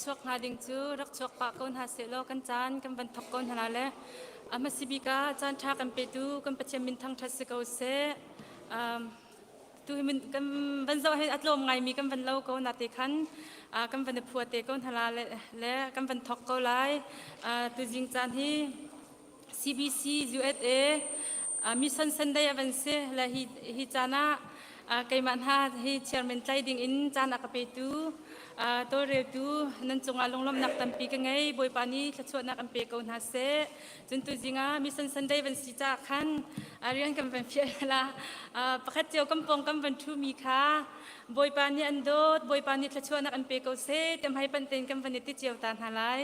chuak hnga ding cu rak chuak pah ko hna sehlaw kan caan kan van thawk ko hna la le a hmasa bik ah caan ṭha kan petu kan Pathian min thangṭhat si ko seh. Tu hi kan van zoh hi a tlawm ngaimi kan van lo ko na te khan kan van i phua te ko hna la le kan van thawk ko lai. Tu zing caan hi CBC USA Mission Sunday a van si le hi hi caan ah keimah hna hi chairman tlai ding in caan a ka petu tawlreltu nan cungah lunglawmhnak tampi ka ngei. Bawipa nih thluachuahnak an pe ko hna seh. Cun tuzing ah Mission Sunday van si caah khan rian kan van fial la. Pakhat cio kan pawng kan van ṭhumi kha Bawipa nih an dawt, Bawipa nih thluachuahnak an pe ko seh ti hmai panh tein kan van i ti cio ta hna lai.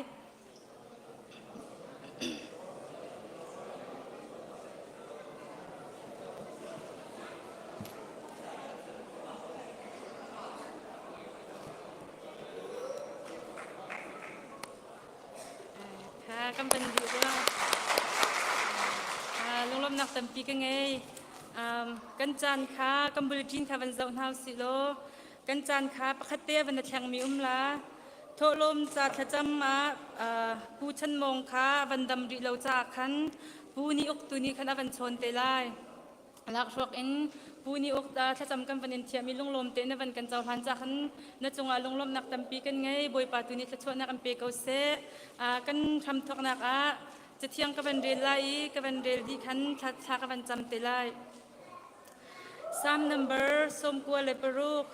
Kan van duh rua. Lunglawmhnak tampi ka ngei. Kan caan kha kan bulletin kha van zoh hna usih law kan caan kha pakhat te van na thlengmi um la. Thawhlawm ca thlacam ah Pu Chan Mawng kha van dam rih lo caah khan Pu Ni Uk tu nih khan a van chawn te lai. Lakhruak in Pu Ni Uk thlacam kan van in thiam i lunglawm te na van kan cohlan ca khan na cungah lunglawmhnak tampi kan ngei. Bawipa tu nih thluachuahnak an pe ko seh. Kan hramthawknak ah cathiang ka van rel lai i ka van rel dih khan thla ka van cam te lai. Psalm number 96.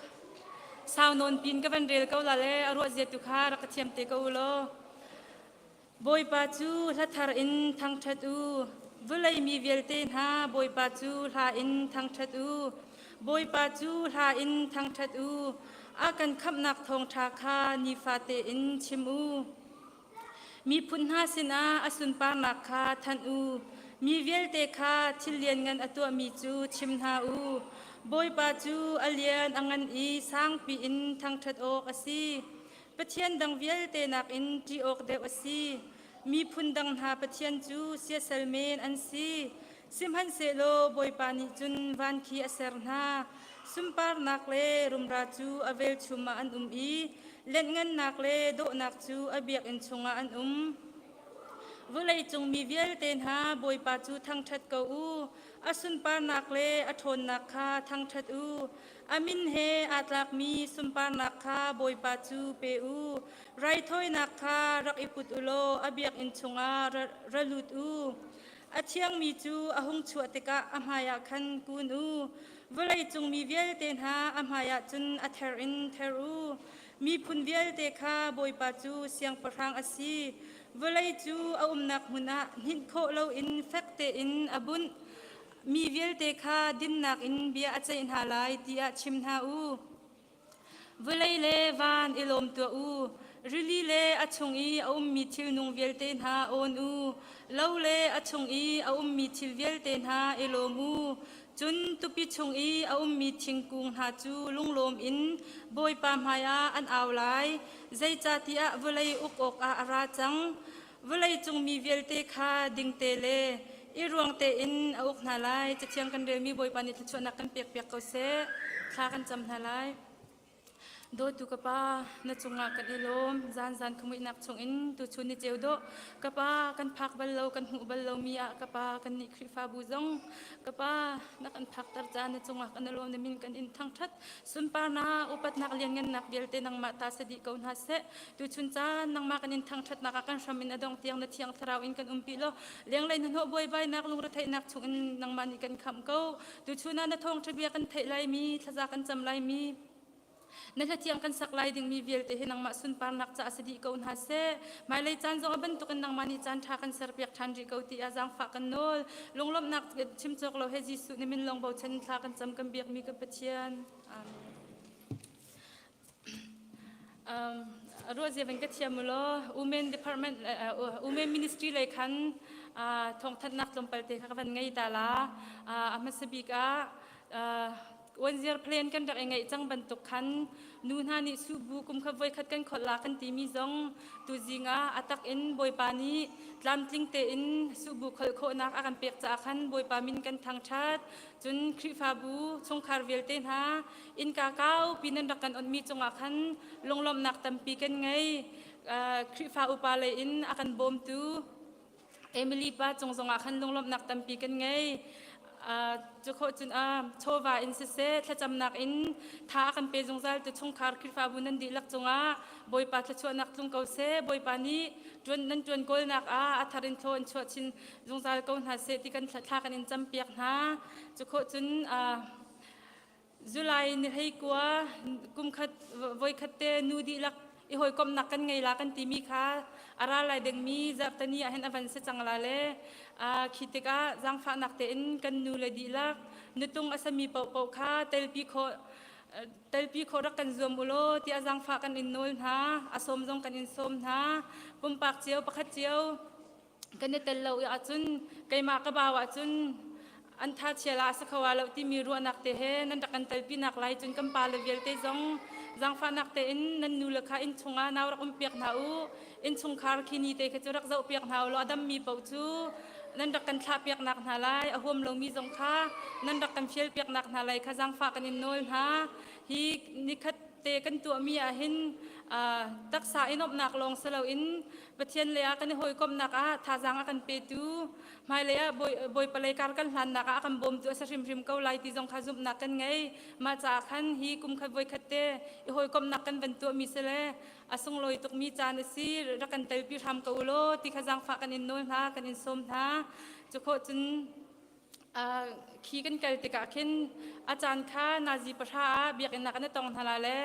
Sau nawn pin ka van rel ko la le a ruah zia tu kha rak ka thiam te ko u law. Bawipa cu hla thar in thangṭhat u. Vawlei mi vialte hna, Bawipa cu hla in thangṭhat u. Bawipa cu hla in thangṭhat u. A kan khamhnak thawngṭha kha nifate in chim u. Miphun hna sinah a sunparnak kha thanh u. Mi vialte kha thil lianngan a tuahmi cu chim hna u. Bawipa cu a lian a ngan i sangpi in thangṭhat awk a si. Pathian dang vialte nakin ṭih awk deuh a si. Miphun dang hna pathian cu siasal men an si. Sihmanhsehlaw Bawipa nih cun van khi a ser hna. Sunparnak le rumra cu a velchum ah an um i lenhngannak le dawhnak cu a biakinn chungah an um. Vawleicung mi vialte hna Bawipa cu thangṭhat ko u. A sunparnak le a ṭhawnnak kha thangṭhat u. A min he aa tlakmi sunparnak kha Bawipa cu pe u. Raithawinak kha rak i put u law a biakinn chungah ra lut u. A thiangmi cu a hung chuah tikah a hmaiah khan kun u. Vawleicung mi vialte hna a hmaiah cun a ther in ther u. Miphun vialte kha Bawipa cu siangpahrang a si. Vawlei cu a umnak hmun ah hninh khawh loin fek tein a bunh. Mi vialte kha dinnak in bia a ceih hna lai tiah chim hna u. Vawlei le van i lawm tuah u. Rili le a chung i a ummi thilnung vialte hna awn u. Lo le a chung i a ummi thil vialte hna i lawm u. Cun tupi chung i a ummi thingkung hna cu lunglawm in Bawipa hmaiah an au lai, zeicahtiah vawlei uk awkah a ra cang. Vawleicung mi vialte kha dingte le i ruang tein a uk hna lai. Cathiang kan relmi Bawipa nih thluachuahnak kan pekpiak ko seh. Thla kan cam hna lai. Dawtu ka pa, na cungah kan i lawm. Zanzan khuamuihnak chungin tuchun ni ceu dawh. Ka pa, kan phak bal lo, kan hmuh bal lomi ah ka pa, kan nih Khrihfabu zong ka pa, na kan phakter caah na cungah kan i lawm. Na min kan in thangṭhat. Sunparnak, upatnak, lianngannak vialte nangmah ta si dih ko hna seh. Tuchun caan nangmah kan in thangṭhatnak ah kan hram in a dong tiang na thiang thlarau in kan umpi law lenglei hnahnawh buaibainak lungretheihnak chungin nangmah nih kan khamh ko. Tuchun ah na thawngṭha bia kan theih laimi, thlaza kan cam laimi, na hlathiang kan sak lai dingmi vialte hi nangmah sunparnak caah si dih ko hna seh. Hmailei caan zong a bantukin nangmah nih caan ṭha kan serpiak ṭhan rih ko tiah zaangfah kan nawl. Lunglawmhnak chim cawk lo he Jesuh na min lawng bochan in thla kan cam kan biakmi kan Pathian. Amen. Ruahzia van ka thiam u law Women Department Women Ministry lei khan thawngthanhnak tlawmpal te kha ka van ngei ta la. A hmasa bik ah one year plan kan rak i ngeih cang bantuk khan nu hna nih subu kum kha voikhat kan kholh la kan timi zong tuzing ah a tak in Bawipa nih tlamtling tein subu kholh khawhnak a kan pek caah khan Bawipa min kan thangṭhat. Cun Khrihfabu chungkhar vialte hna innka kaupi nan rak kan onhmi cungah khan lunglawmhnak tampi kan ngei. Khrihfa upa lei in a kan bawmtu Emily pa cung zongah khan lunglawmhnak tampi kan ngei. Cu khawh cun chawva in siseh thlacamnak in tha a kan pe zungzal tu chungkhar Khrihfabu nan dihlak cungah Bawipa thluachuahnak tlung ko seh. Bawipa nih ṭuan nan ṭuan kawlnak ah a thar in thaw in chuah chin zungzal ko hna seh ti kan thla kan in campiak hna. Cu khawh cun July ni 19 kum khat voikhat te nu dihlak i hawikomhnak kan ngei la kan timi kha a ra lai dingmi zarhteni ah hin a van si cang la le khi tikah zaangfahnak tein kan nu le dihlak nutung a sami paohpaoh kha telpi khawh telpi khawh rak kan zuam u law tiah zaangfah kan in nawl hna a sawm zong kan in sawm hna pumpak cio pakhat cio kan i tel lo ahcun keimah ka bau ahcun an tha chia la sa kho lo timi ruahnak te he nan rak kan telpi nak lai cun kan pa le vialte zong zaangfahnak tein nan nu le kha inn chungah nau rak um piak hna u inn chungkhar khi ni te kha cu rak zoh piak hna u law a dammi paoh cu nan rak kan thlah piak nak hna lai a huam lomi zong kha nan rak kan fial piak nak hna lai kha zaangfah kan in nawl hna hi nikhat te kan tuahmi ah hin taksa i nuamhnak lawng si loin Pathian lei ah kan i hawikomhnak ah thazaang a kan petu hmailei ah Bawipa lei kar kan hlannak ah a kan bawmtu a si hrimhrim ko lai ti zong kha zumhnak kan ngei. Mah caah khan hi kum khat voikhat te i hawikomhnak kan van tuahmi si le a sunglawi tukmi caan a si rak kan telpi hram ko u law ti kha zaangfah kan in nawl hna kan in sawm hna. Cu khawh cun Khi kan kal tikah khin a caan kha nazi 10 ah biakinn ah kan i tong hna la le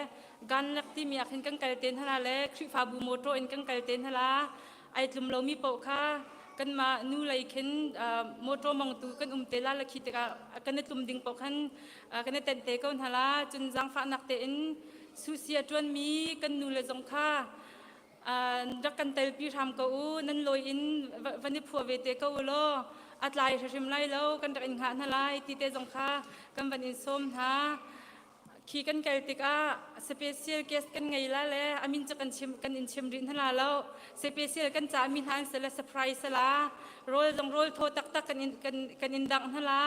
Ganlak timi ah khin kan kal te hna la le Khrihfabu motor in kan kal te hna la. Ai tlum lomi paoh kha kanmah nu lei khin motor mongtu kan um te la le khi tikah kan i tlum ding paoh khan kan i tenh te ko hna la. Cun zaangfahnak tein susia ṭuanmi kan nu le zong kha rak kan telpi hram ko u nan lawi in van i phua ve te ko u law a tlai hrim lai lo kan rak in hngah hna lai ti te zong kha kan van in sawm hna khi kan kal tikah special guest kan ngei la le amin cu kan chim kan in chim rih hna la lo special kan ca mi hna an se le surprise la rawl zong rawl thaw taktak kan in kan kan in dang hna la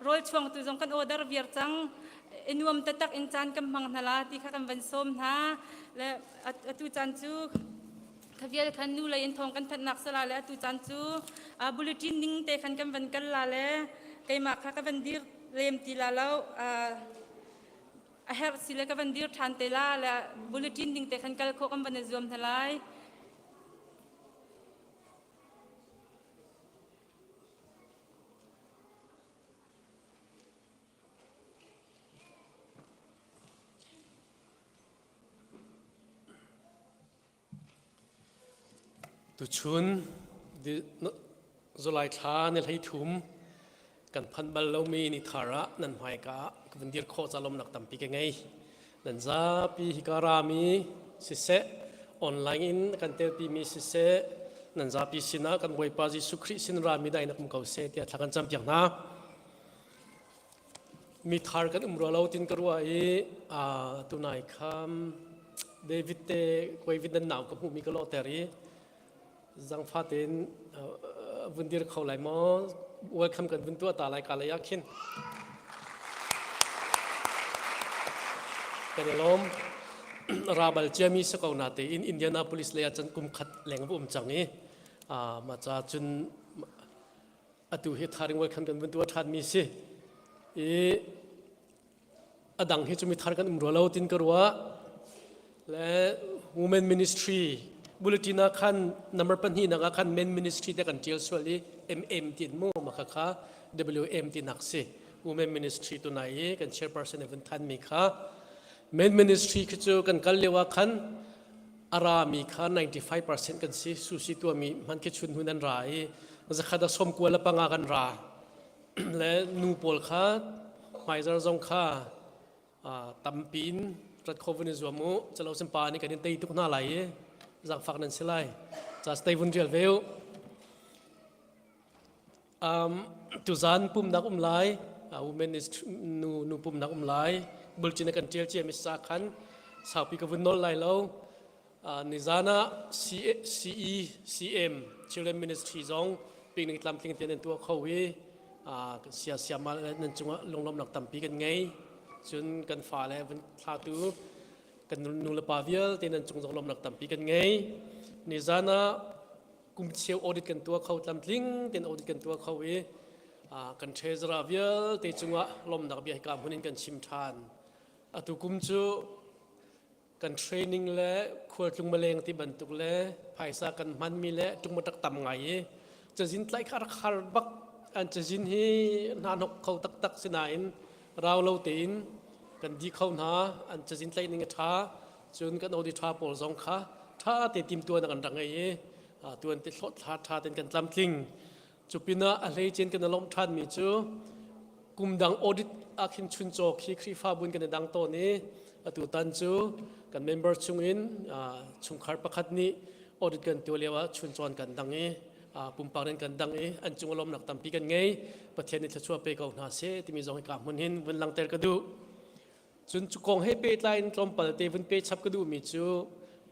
rawl chuang tu zong kan order viar cang i nuam taktak in caan kan hmang hna la ti kha kan van sawm hna le atu caan cu khavial khan nu lei in thawng kan thanhnak sala le atu caan cu bulletin ning te khan kan van kal la le keimah kha ka van dir lem ti la lo a herh si le ka van dir ṭhan te la le bulletin ning te khan kal khawh kan van i zuam hna lai. Tuchun July thla ni 13 kan phanh bal lomi ni thar ah nan hmaika ah ka vun dir khawh ca lawmnak tampi ka ngei. Nan zapi hika rami siseh, online in kan telpimi siseh, nan zapi sinah kan Bawipa Jesuh Khrih sin rami dainak um ko seh tiah thla kan campiak hna. Mi thar kan um rua lo tin ka ruah i tunai kham David te David nan nau ka hmuhmi ka lawhter i zangfa tein vun dir kho lai maw welcome kan vun tuah ta lai ka lei ah khin kan i lawm rabal ciami si ko na tein Indianapolis lei ah cun kum khat leng va um cang i mah ca cun atu hi tharing welcome kan vun tuah ṭhanmi si i a dang hi cu mi thar kan um rua lo tin ka ruah le women ministry bulletin ah khan number 2 nak ah khan men ministry te kan tial sual i mm tin mu ma kha kha WM ti nak si women ministry tu nai i kan chairperson event than mi kha men ministry khi cu kan kal lio ah khan a rami kha 95% kan si susi tuami hman khi chun hun an ra i zakhat a 95 kan ra le nu pawl kha hmaizar zong kha tampi in rat kho vun i zuam u chalo sin pa nih kan in tei tuk hna lai i zangfak nan si lai ca stay vun rial ve u Tuzaan pumnak um lai, women is nu nu pumnak um lai. Bulcin kan ṭial cia mi sa khan saupi ka vun nawl lai lo. Nizan ah CECM Children Ministry zong picnic tlamtling tein an tuah kho i sia siama nan cungah lunglawmhnak tampi kan ngei. Cun kan fale vun thlatu. Kan nu le pa vialte nan cung zong lawmnak tampi kan ngei. Nizan ah kum cheu audit kan tuah kho tlamtling ten audit kan tuah kho i kan treasurer vialte cungah lawmnak bia hika hmun in kan chim ṭhan. Atu kum cu kan training le khualtlung maleng ti bantuk le phaisa kan hmanmi le ṭungmatak tam ngai i cazin tlaih kha rak har bak an cazin hi hna hnok kho taktak sinain rau lo tein kan di kho hna an cazin tlaih ning a ṭha cun kan audi ṭha pawl zong kha ṭha te timtuan kan rak ngei i tuan te thlawt thla ṭha ten kan tlamtling Cu pinah a hleicin kan i lawmh ṭhanmi cu kum dang audit ah khin chuncaw khi Khrihfabu in kan i dang tawn i atutan cu kan member chungin chungkhar pakhat nih audit kan tuah lio ah chuncaw kan dang i pumpak in kan dang i an cung lawmnak tampi kan ngei. Pathian nih thluachuah pe ko hna seh timi zong hika hmun hin vun langhter ka duh. Cun cu kong he pehtlai in tlawmpal te vun pe chap ka duhmi cu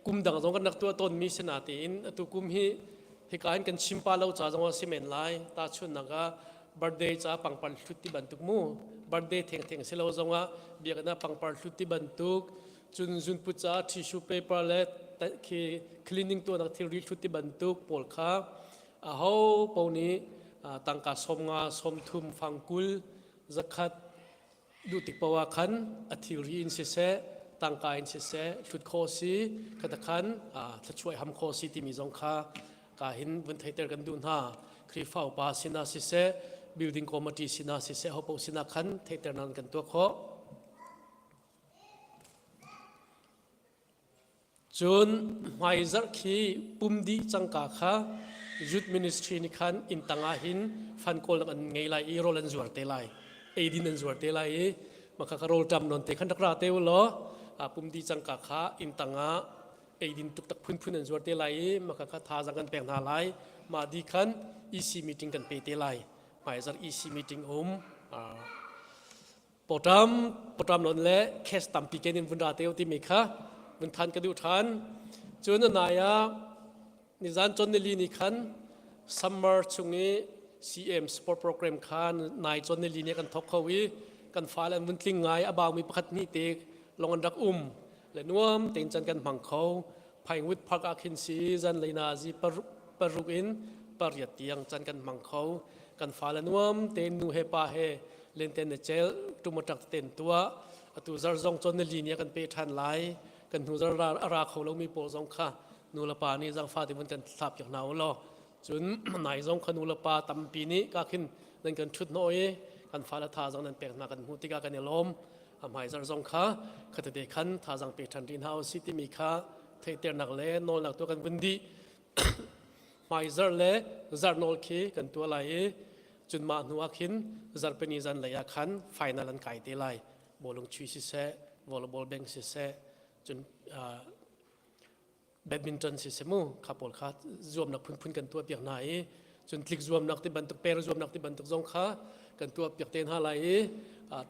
kum dang zong kan rak tuah tawnmi si natein atu kum hi hika in kan chim pa lo ca zong a si men lai. Tahchunhnak ah birthday ca pangpar hlut ti bantuk mu birthday thengtheng si lo zong ah biakinn ah pangpar hlut ti bantuk cun zunput ca tissue paper le khi cleaning tuahnak thilri hlut ti bantuk pawl kha aho paoh nih tangka 50 30 fangkul zakhat duh tik paoh ah khan a thilri in siseh tangka in siseh hlut khawh si khata khan thluachuah ham khawh si timi zong kha ka hin vun theiter kan duh hna Khrihfa upa sinah siseh building committee sinah siseh hopo sinah khan theiter nan kan tuah khawh Cun hmaizarh khi pum dih cangka kha youth ministry nih khan inn tang ah hin fan kawlnak an ngei lai i rawl an zuar te lai eidin an zuar te lai i maka kha rawl ṭam nawn te khan rak ra te u law pum dih cangka kha inn tang ah eidin tuktak phunphun an zuar te lai i maka kha thazaang kan pek hna lai mah di khan EC meeting kan pe te lai hmaizarh EC meeting um Pawṭam pawṭam lon le cash tampi ken in vun ra te timi kha vun than ka duh ṭhan. Cun a nai ah nizan chon nili ni khan summer chung i CM sport program kha nai chon nili ni kan thok kho i kan fale an vun tling ngai a baumi pakhat hnih te long an rak um le nuam tein chan kan hmang kho Pinewood Park ah khin si zan leina zi paruk in pariat tiang chan kan hmang kho kan fale nuam tein nu he pa he lenten na cel tumatak ten tua atu zar zong chon na li ni kan pe than lai kan hnu zar ra ra kho lo mi pawl zong kha nu le pa nih zangfa te mun kan thlap piak hna u law cun nai zong kha nu le pa tampi nih ka khin nan kan thut hnawh i kan fale tha zong nan pek hna kan hmuh tikah kan i lawm a hmaizar zong kha khatete khan thazang pe ṭhan rih hna u si timi kha theihternak le nawlnak tu kan vun dih hmaizar le zarhnawl khi kan tuah lai i cun mah hnu ah khin zarhpini zan lei ah khan final an kai te lai bawlung chui siseh volleyball beng siseh cun badminton siseh mu kha pawl kha zuamnak phunphun kan tuah piak hna i cun tlik zuamnak ti bantuk per zuamnak ti bantuk zong kha kan tuah piak te hna lai i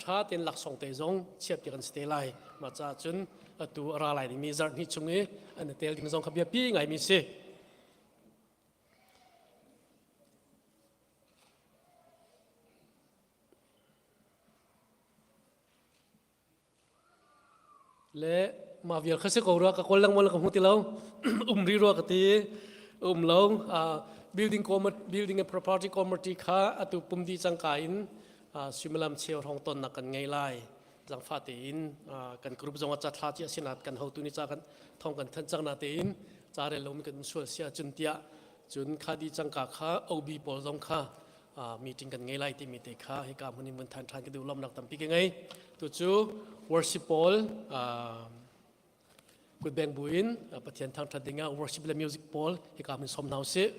ṭha tein laksawng te zong chiah piak an si te lai mah caah cun atu a ra lai dingmi zarh hnih chung i an i tel ding zong kha biapi ngaimi si. Le mah vial kha si ko rua ka kawl lengmang ka hmu ti lo um ri rua ka ti um lo building building and property committee kha atu pum di cangka in suimilam cheu hrawng tonnak kan ngei lai zangfah tein kan group zong ah ca thla cia sinat kan hotu nih ca kan thong kan than cang na tein ca rel lomi kan sual sia cun tiah cun kha di cangka kha OB pawl zong kha meeting kan ngei lai timi te kha hika hmun in vun than than ka duh lawmnak tampi ka ngei tu cu worship pawl kutbeng buin Pathian thangthat dingah worship le music pawl hika hmun som hna usih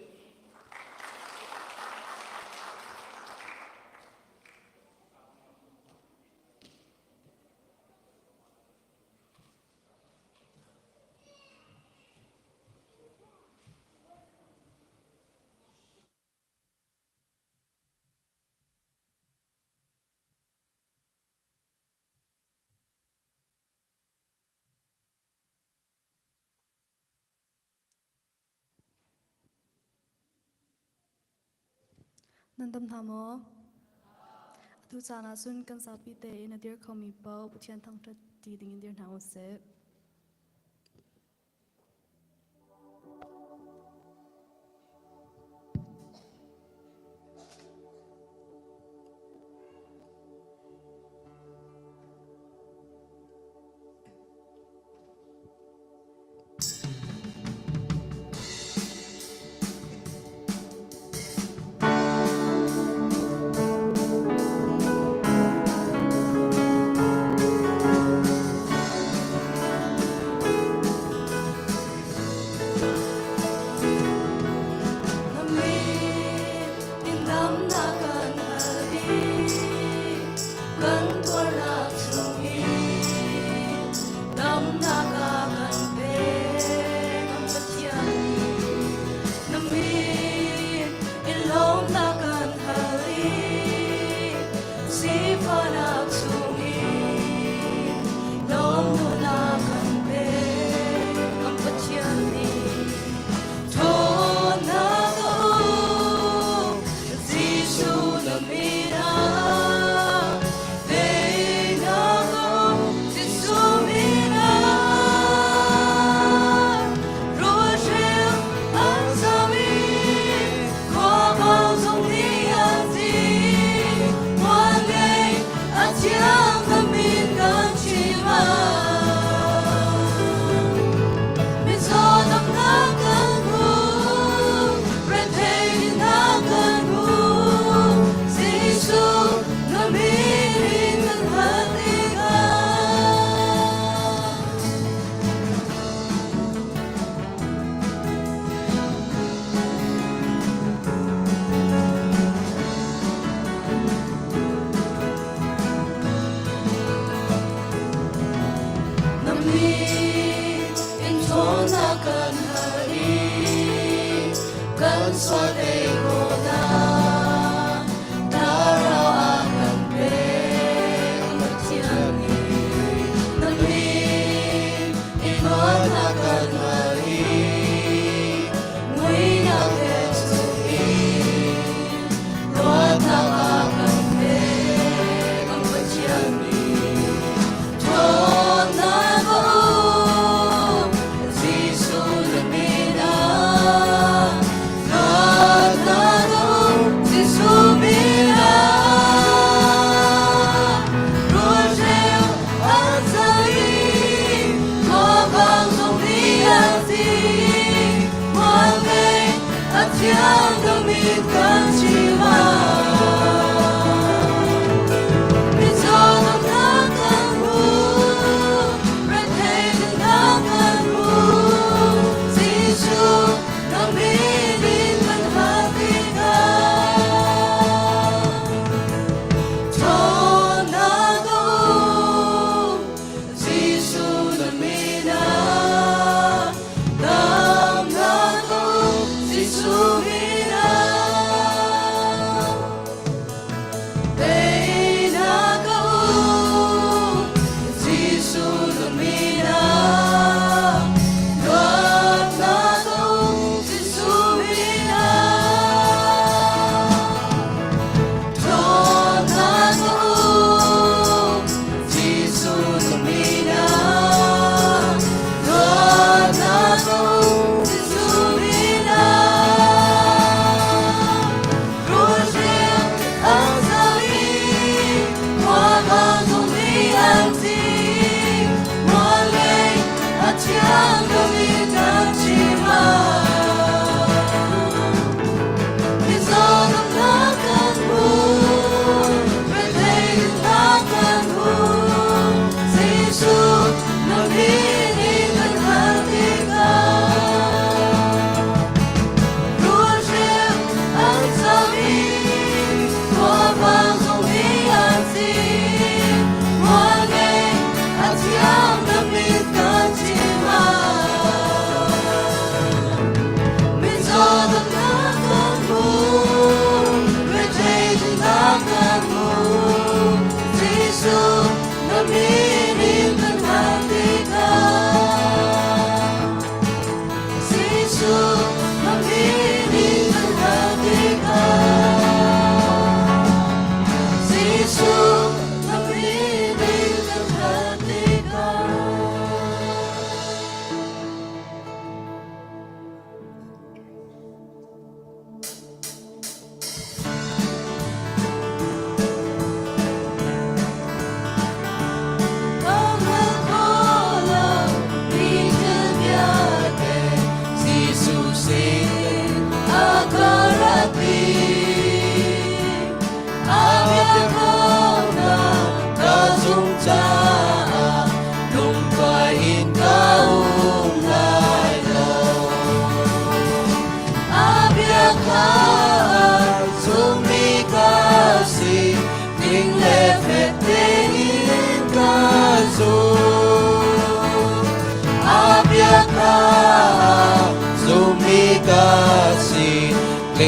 Nan dam hna maw? Atu caan ah cun kan zapi tein a dir khomi paoh Pathian thangṭhat ti dingin dir hna u sih. Kan tuarnak chung i damnak a kan pek.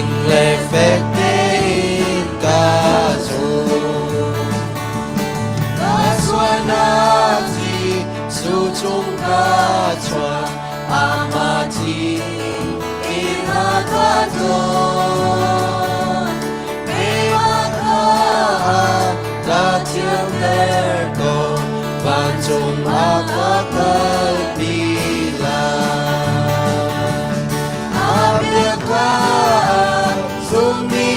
Ding le fek tein ka zum. Ka sualnak thi su chung ka chuak, amah thi in a ka dawt. Keimah kha ka thianter ko, vancung ah ka kalpi lai. A bia kha zummi.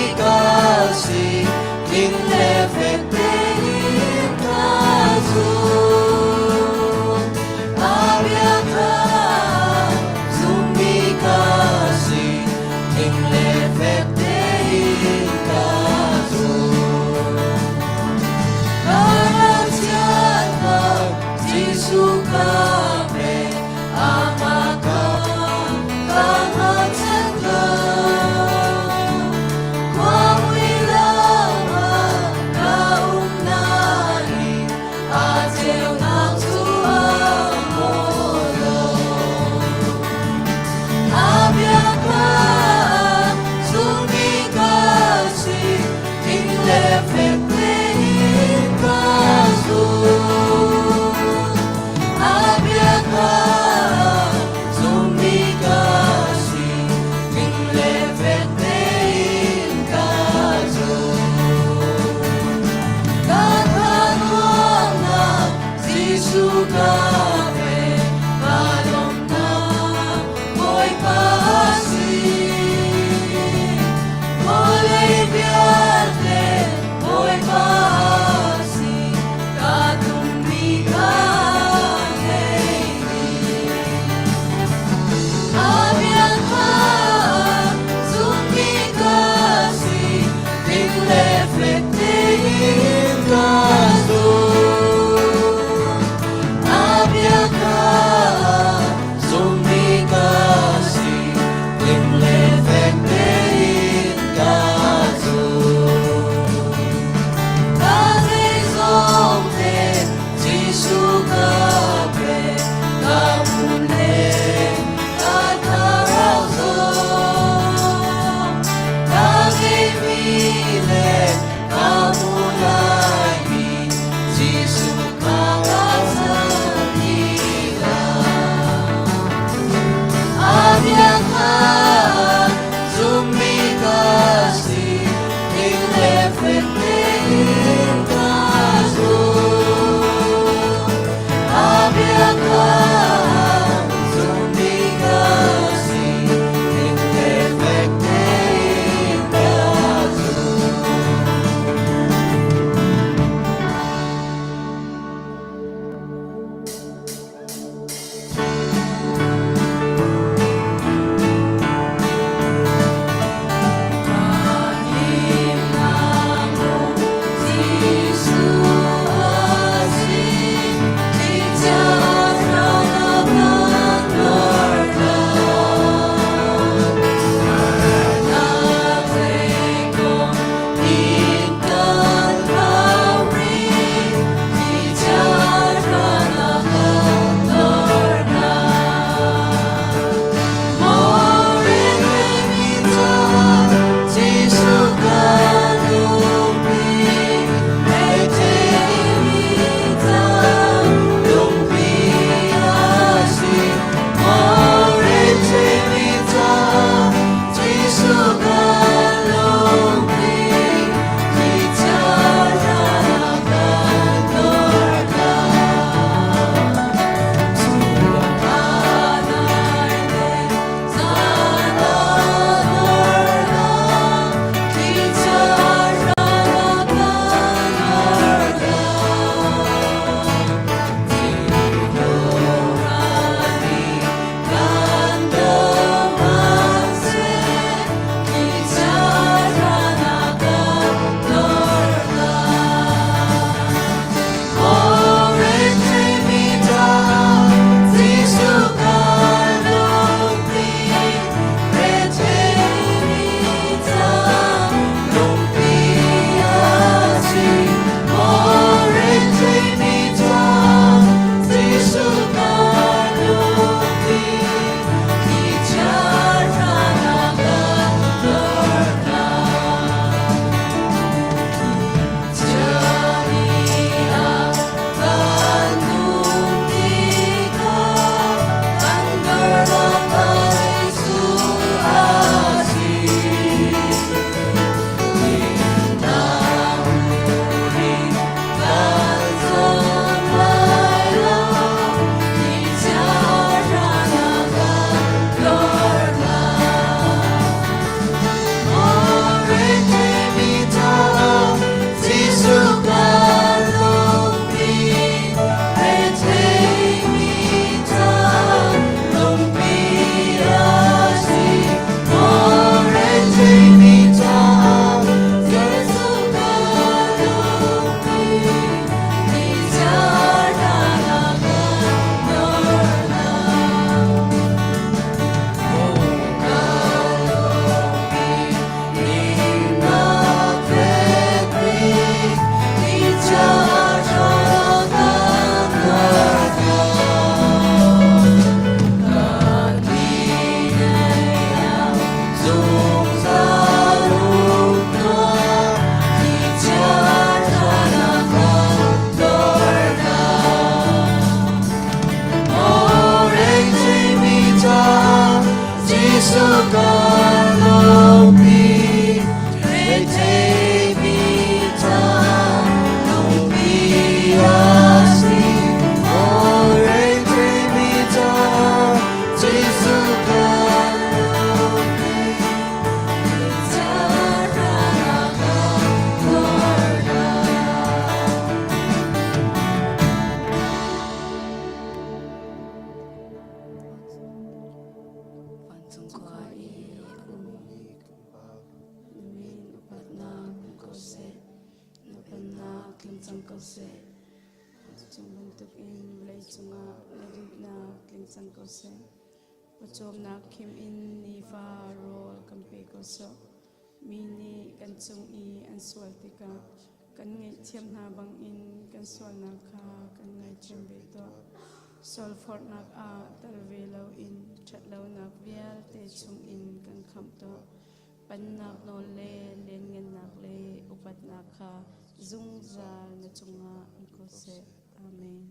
cang ko seh. Vancung bantukin vawlei cungah na duhnak tling cang ko seh. Pawcawmnak khim in nifa rawl kan pe ko sawh. Mi nih kan cung i an sual tikah kan ngaihthiam hna bangin kan sualnak kha kan ngaithiam ve tuah. Sualforhnak ah tel ve loin ṭhatlonak vialte chungin kan khamh tuah. Pennak nawl le lianngannak le upatnak kha zungzal na cungah um ko seh. Amen.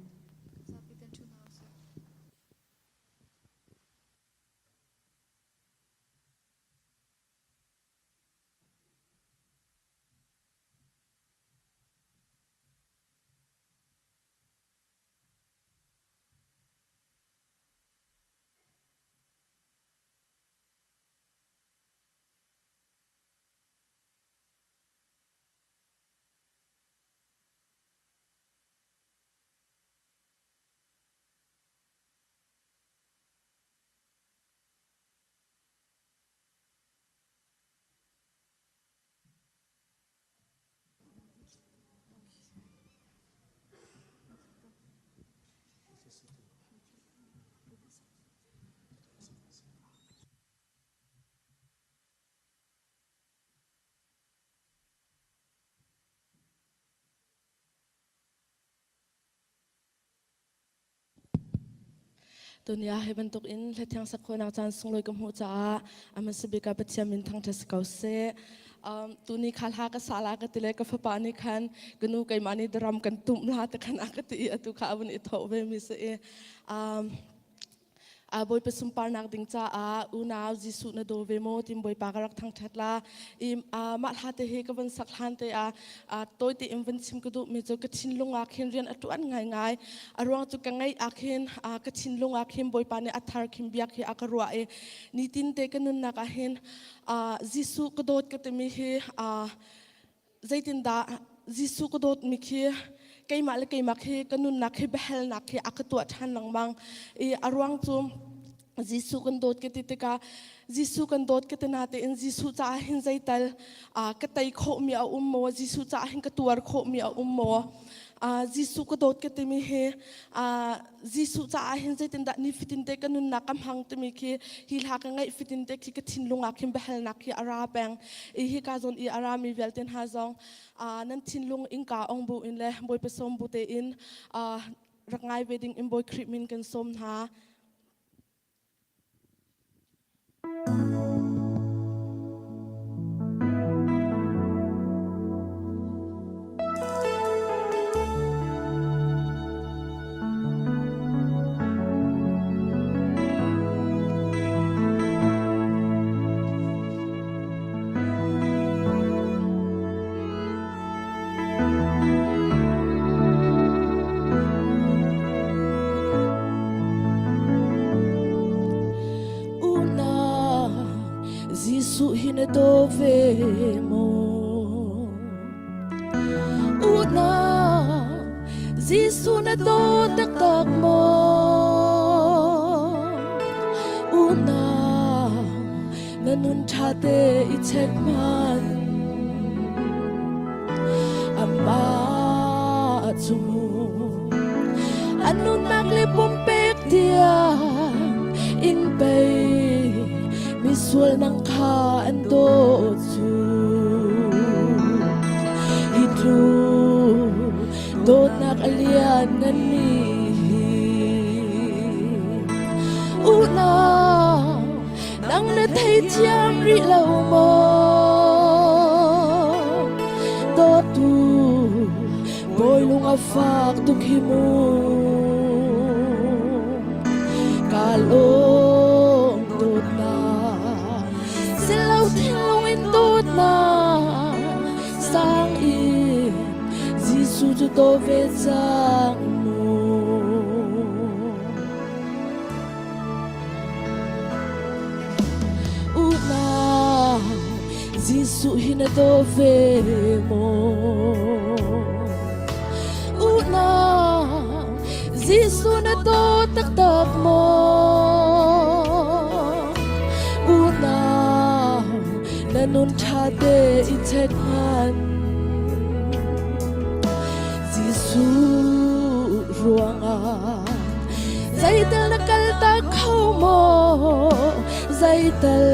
Tuni ah hi bantuk in hlathiang sak khawhnak caan sunglawi ka hmuh caah a hmasa bik ah Pathian min thangṭhat si ko seh. Tuni kha hla ka sa la ka ti le ka fapa nih khan ka nu keimah nih drum kan tumh la ti khan a ka ti i atu kha a vun i thawh ve mi si i Bawipa sunparnak ding caah unau Jesuh na daw ve maw tim Bawipa ka rak thangṭhat la i mah hla te hi ka van sak hlan te ah tawi tein van chim ka duhmi cu ka thinlung ah khin rian a ṭuan ngaingai a ruang cu ka ngaih ah khin ka thinlung ah khin Bawipa nih a thar khin biak hi a ka ruah i nitin te ka nunnak ah hin Jesuh ka dawt ka timi hi zeitindah Jesuh ka dawtmi khi keimah le keimah khi ka nunnak khi biahalnak khi a ka tuah ṭhan lengmang i a ruang cu Jesuh kan dawt ka ti tikah Jesuh kan dawt ka ti natein Jesuh caah hin zeital ka tei khawhmi a um maw Jesuh caah hin ka tuar khawhmi a um maw Jesuh ka dawt ka timi hi Jesuh caah hin zeitindah nifatin te ka nunnak ka hmang timi khi hi hla ka ngaih fatin te khi ka thinlung ah khin biahalnak khi a ra peng i hika zawn i a rami vialte hna zong nan thinlung innka ong bu in le Bawipa sawm bu tein rak ngai ve ding in Bawi Khrih min kan sawm hna. Una Jesuh hi na daw ve maw? Una Jesuh na daw taktak maw? Una na nun ṭha te i check hmanh. Amah cu mu an nunnak le pumpek tiang in pei misual nang kha an dawt cu hi tluk dawtnak a lian ngan mi hi unau nang na theithiam rih lo maw dawtu bawi lung a fak tuk hi mu ka lawm dawtnak silo thinlung in dawtnak sang in Jesuh cu daw ve cang mu Unau, Jesuh hi na daw ve maw? Unau, Jesuh na daw taktak maw? Unau, na nun ṭha te i check hmanh. Jesuh ruangah zeital na kal tak kho maw? Zeital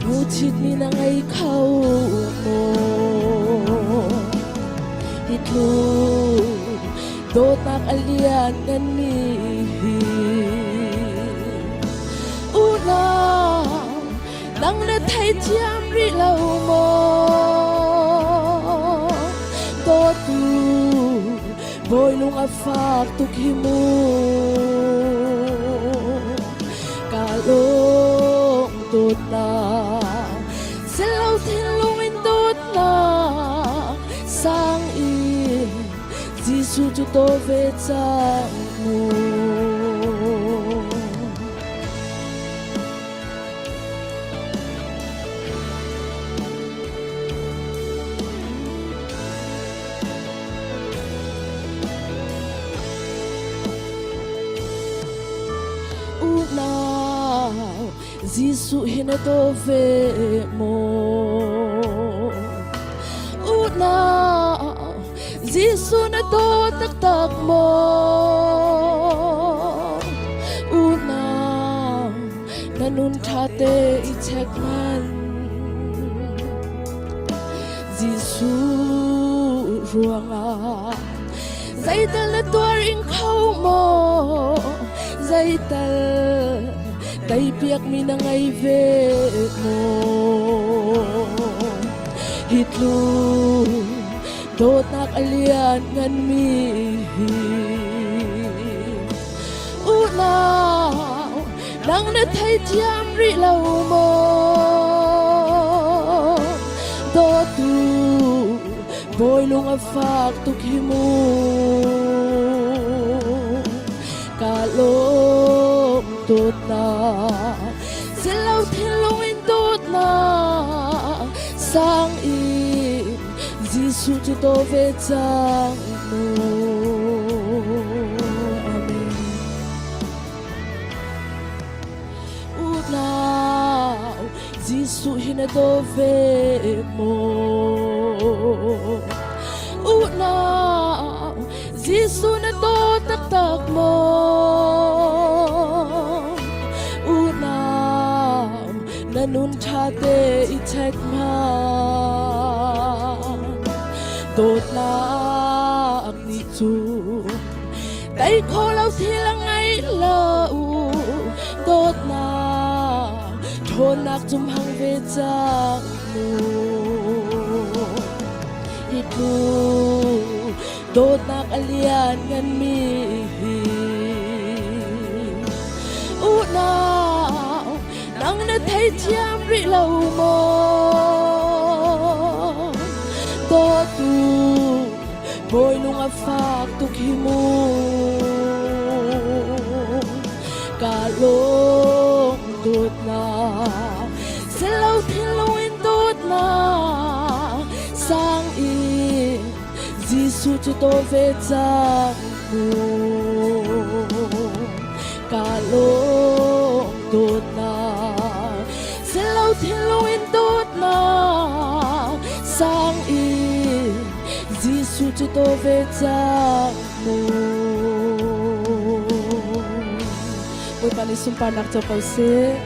hnuchitmi na ngei kho maw? Hi tluk dawtnak a lian nganmi hi unau nang na theithiam rih lo maw? Dawtu bawi lung a fak tuk hi mu. Ka lung dawtnak silo thinlung in dawtnak sang in Jesuh cu daw ve cang mu. Unau, Jesuh hi na daw ve maw? Unau, Jesuh na daw taktak maw? Unau, na nun ṭha te i check hmanh. Jesuh ruangah zeital na tuar ing kho maw? Zeital teipiakmi na ngei ve maw? Hi tluk dawtnak a lian nganmi hi unau nang na theithiam rih lo maw? Dawtu bawi lung a fak tuk hi mu. Ka lawm dawtnak silo thinlung in dawtnak sang in Jesuh cu daw ve cang mu. Amen. Unau, Jesuh hi na daw ve maw? Unau, Jesuh na daw taktak maw? Unau, na nun ṭha te i check hmanh. Dawtnak nih cun Tei kho lo thil a ngei lo dawtnak ṭhawnnak cum hang ve cang mu. Hi tluk dawtnak a lian nganmi hi unau nang na theithiam rih lo maw? Dawtu Bawi lung a fak tuk hi mu. Ka lung dawtnak silo thinlung in dawtnak sang in Jesuh cu daw ve cang mu. Ka lung dawtnak silo thinlung in dawtnak sang in Jesuh cu daw ve cang mu. Bawipa nih sunparnak co ko seh.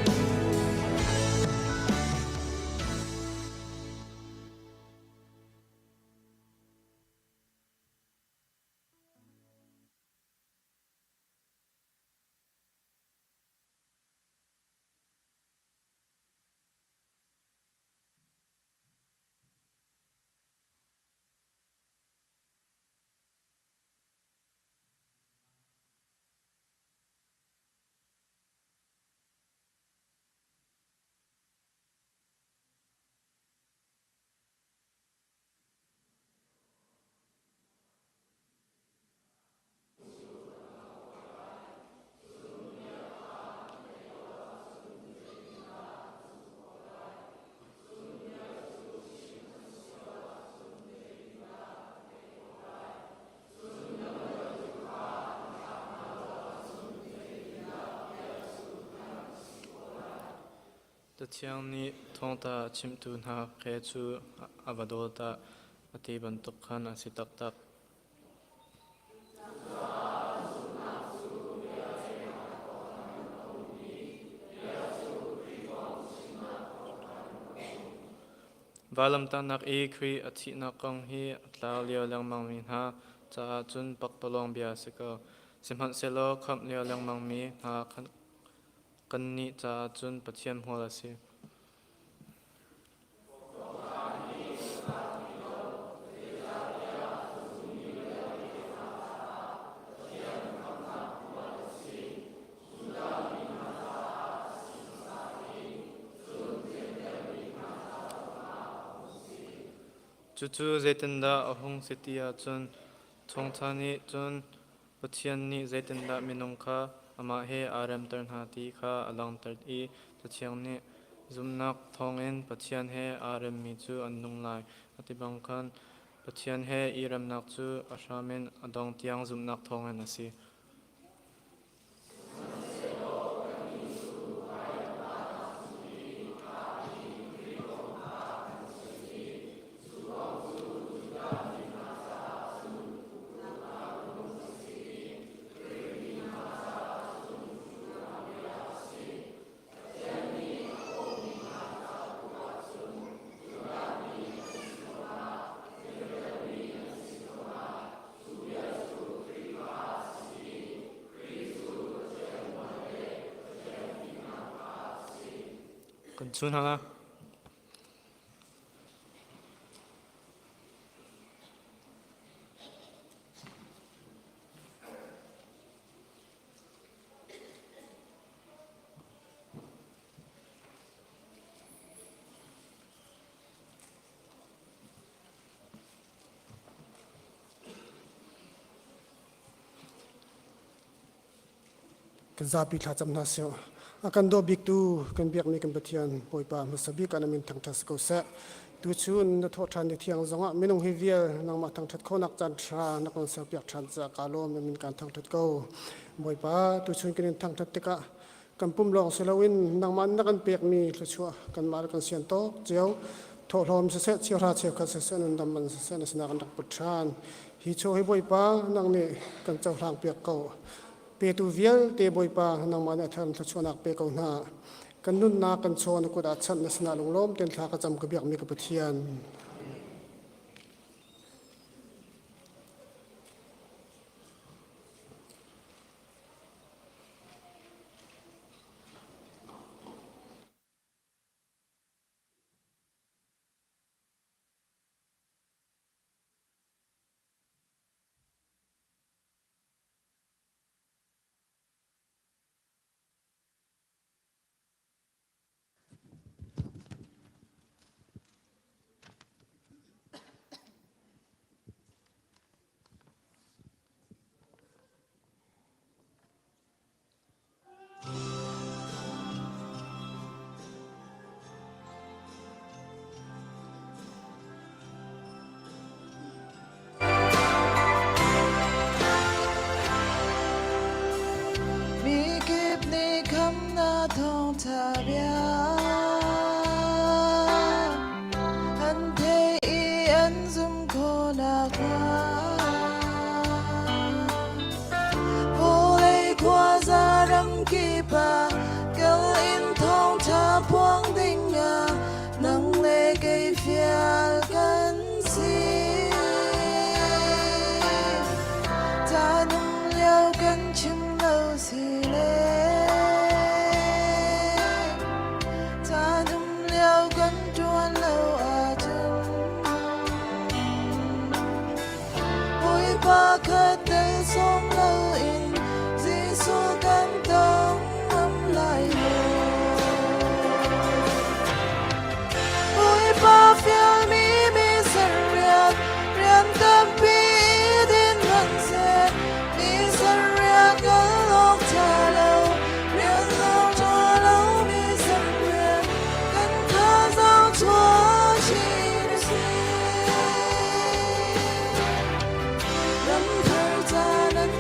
Cathiang nih thawngtha a chimtu hna ke cu a va daw dah a ti bantuk khan a si taktak. Vailamtahnak i Khrih a thihnak kong hi a tlau lio lengmangmi hna caah cun pakpalawng bia a si ko. Sihmanhsehlaw khamh lio lengmangmi hna kannih caah cun Pathian hmual a si. Cucu zeitindah a hung si ti ahcun thawngṭha nih cun Pathian nih zeitindah minung kha amah he aa remter hna ti kha a langhter i Cathiang nih zumhnak thawngin Pathian he aa remmi cu an nung lai a ti bang khan Pathian he i remnak cu a hram in a dong tiang zumhnak thawngin a si. Kan chun hang Kan zapi thlacam hna sih. A kan daw biktu kan biakmi kan Pathian Bawipa hmasa bik ah na min thangṭhat si ko seh. Tuchun na thawh ṭhan ni thiang zongah minung hi vial nangmah thangṭhat khawhnak caan ṭha na kan serpiak ṭhan caah kaa lawm na min kaan thangṭhat ko. Bawipa tuchun kan in thangṭhat tikah kan pum lawng si loin nangmah na kan pekmi thluachuah kanmah le kan sian tawk cio thawhlawm siseh cheuhra cheukhat siseh nundam man siseh na sinah kan rak put ṭhan. Hi chaw hi Bawipa nang nih kan cohlang piak ko. Petu vialte Bawipa nangmah nih a thar thluachuahnak pe ko hna. Kan nunnak kan chaw na kut ah chanh na sinah lunglawm tein thla ka cam ka biakmi ka Pathian. Mikip nih khamnak thawngṭha bia an theih i an zumh khawh nakhnga. Vawlei khuaza ramkip ah kal in thawngṭha phuang dingah nang le kei fial kan si. Caan um lio kan chim lo si le caan um lio kan ṭuan lo ahcun Bawipa kha tel sawm loin Jesuh kan tong ngam lai lo. Bawipa fialmi mi ser rian, rian tampi din hmanhseh, mi ser rian kal awk ṭha lo, rian lawng ṭha lo mi ser rian, kan thazaang chuah chin a si. Ramthar ca nan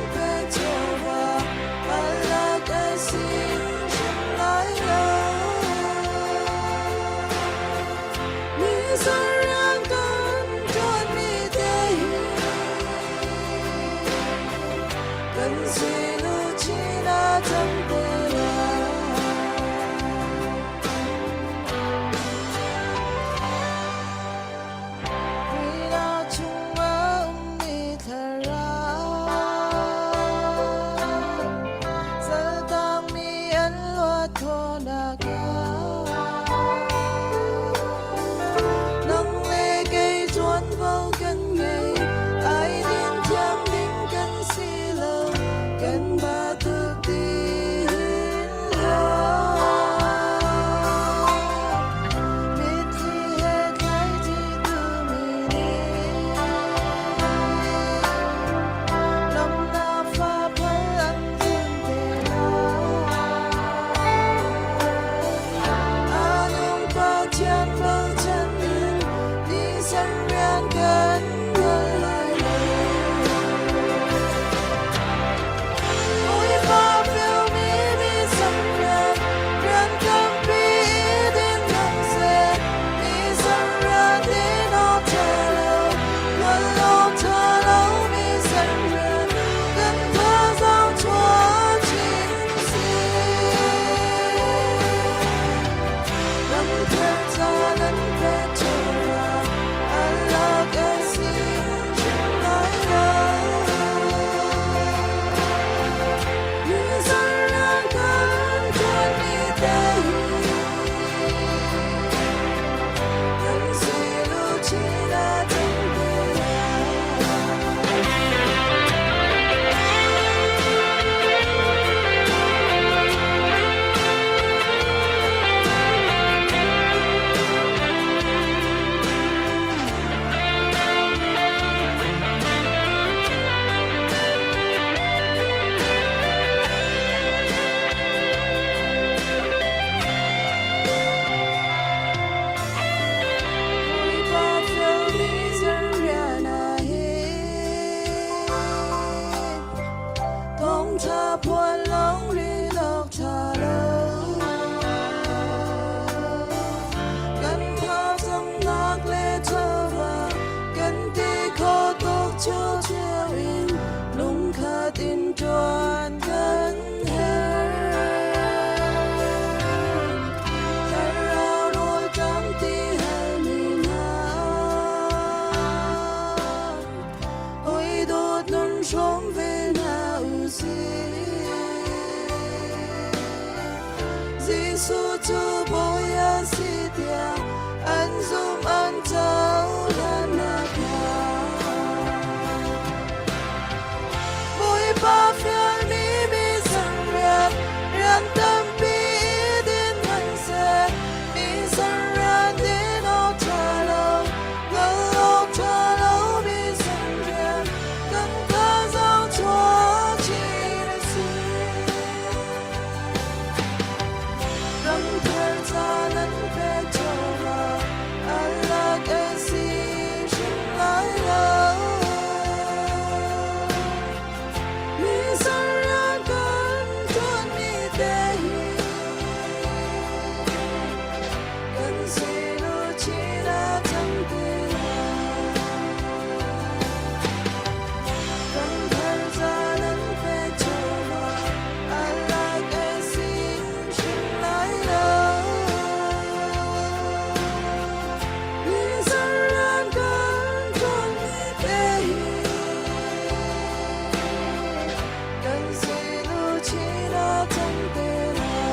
cio cio in lungkhat in ṭuan kan herh. Thlarau rawl ṭam ti halmi hna. Hawi dawt nun hrawm ve hna u sih. Jesuh cu Bawi a si tiah an zum an cohlan nakhnga. Bawipa fialmi mi rian rian tampi i din hmanhseh mi rian din awk ṭha lo hngalh awk ṭha lomi rian kan thazaang chuah chin a si. Ramthar ca nan pek chawva a lak a si hrim lai lo. Mi sarah kan ṭuanmi te hi kan sinu chin a cang ti lai. Ramthar ca nan pek chawva a lak a si hrim lai lo. Mi sarah kan ṭuanmi te hi kan sinu chin a cang te lai.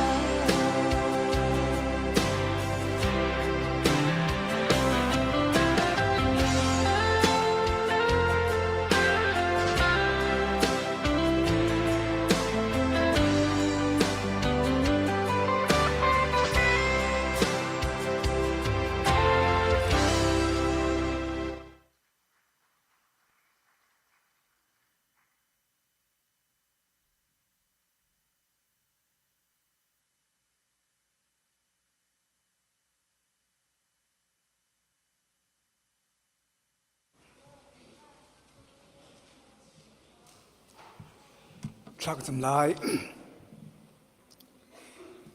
Thla ka cam lai.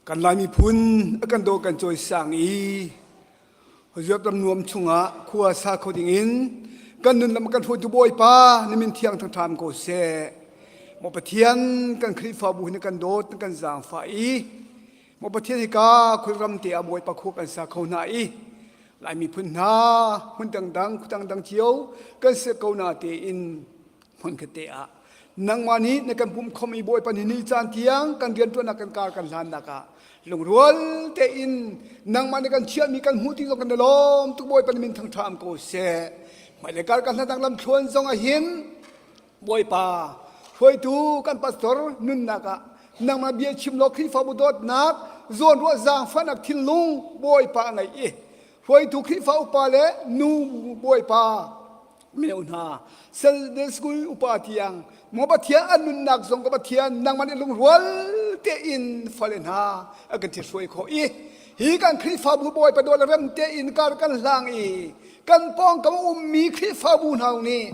Kan Lai miphun a kan daw kan cawisang i Zuap ram nuam chungah khua sa kho dingin kan nun lam kan hruaitu Bawipa na min thiang thangṭham ko seh. Maw Pathian kan Khrihfabu hi na kan dawt na kan zaangfah i Maw Pathian hika khulram te ah Bawipa khua kan sa kho hna i Lai miphun hna hmun dangdang khua dangdang cio kan si ko na tein hmun khat te ah nangmah nih na kan pumh khom i Bawipa ni ni caan tiang kan rianṭuannak kan kar kan hlannak ah lungrual tein nangmah nih kan chiahmi kan hmuh ti zong kan i lawm tuk Bawipa nih min thangṭha am ko seh hmailei kar kan hlannak lamthluan zong ah hin Bawipa hruaitu kan pastor nunnak ah nangmah bia chim law Khrihfabu dawtnak zawnruah zaangfahnak thinlung Bawipa a ngei i hruaitu Khrihfa upa le nu Bawipa mino hna Sunday school upa tiang maw Pathian an nunnak zong ka Pathian nangmah nih lungrual tein fale hna a kan hruai khawh i hi kan Khrihfabu Bawipa dawt le rem tein kar kan hlang i kan pawngkam ummi Khrihfabu hna nih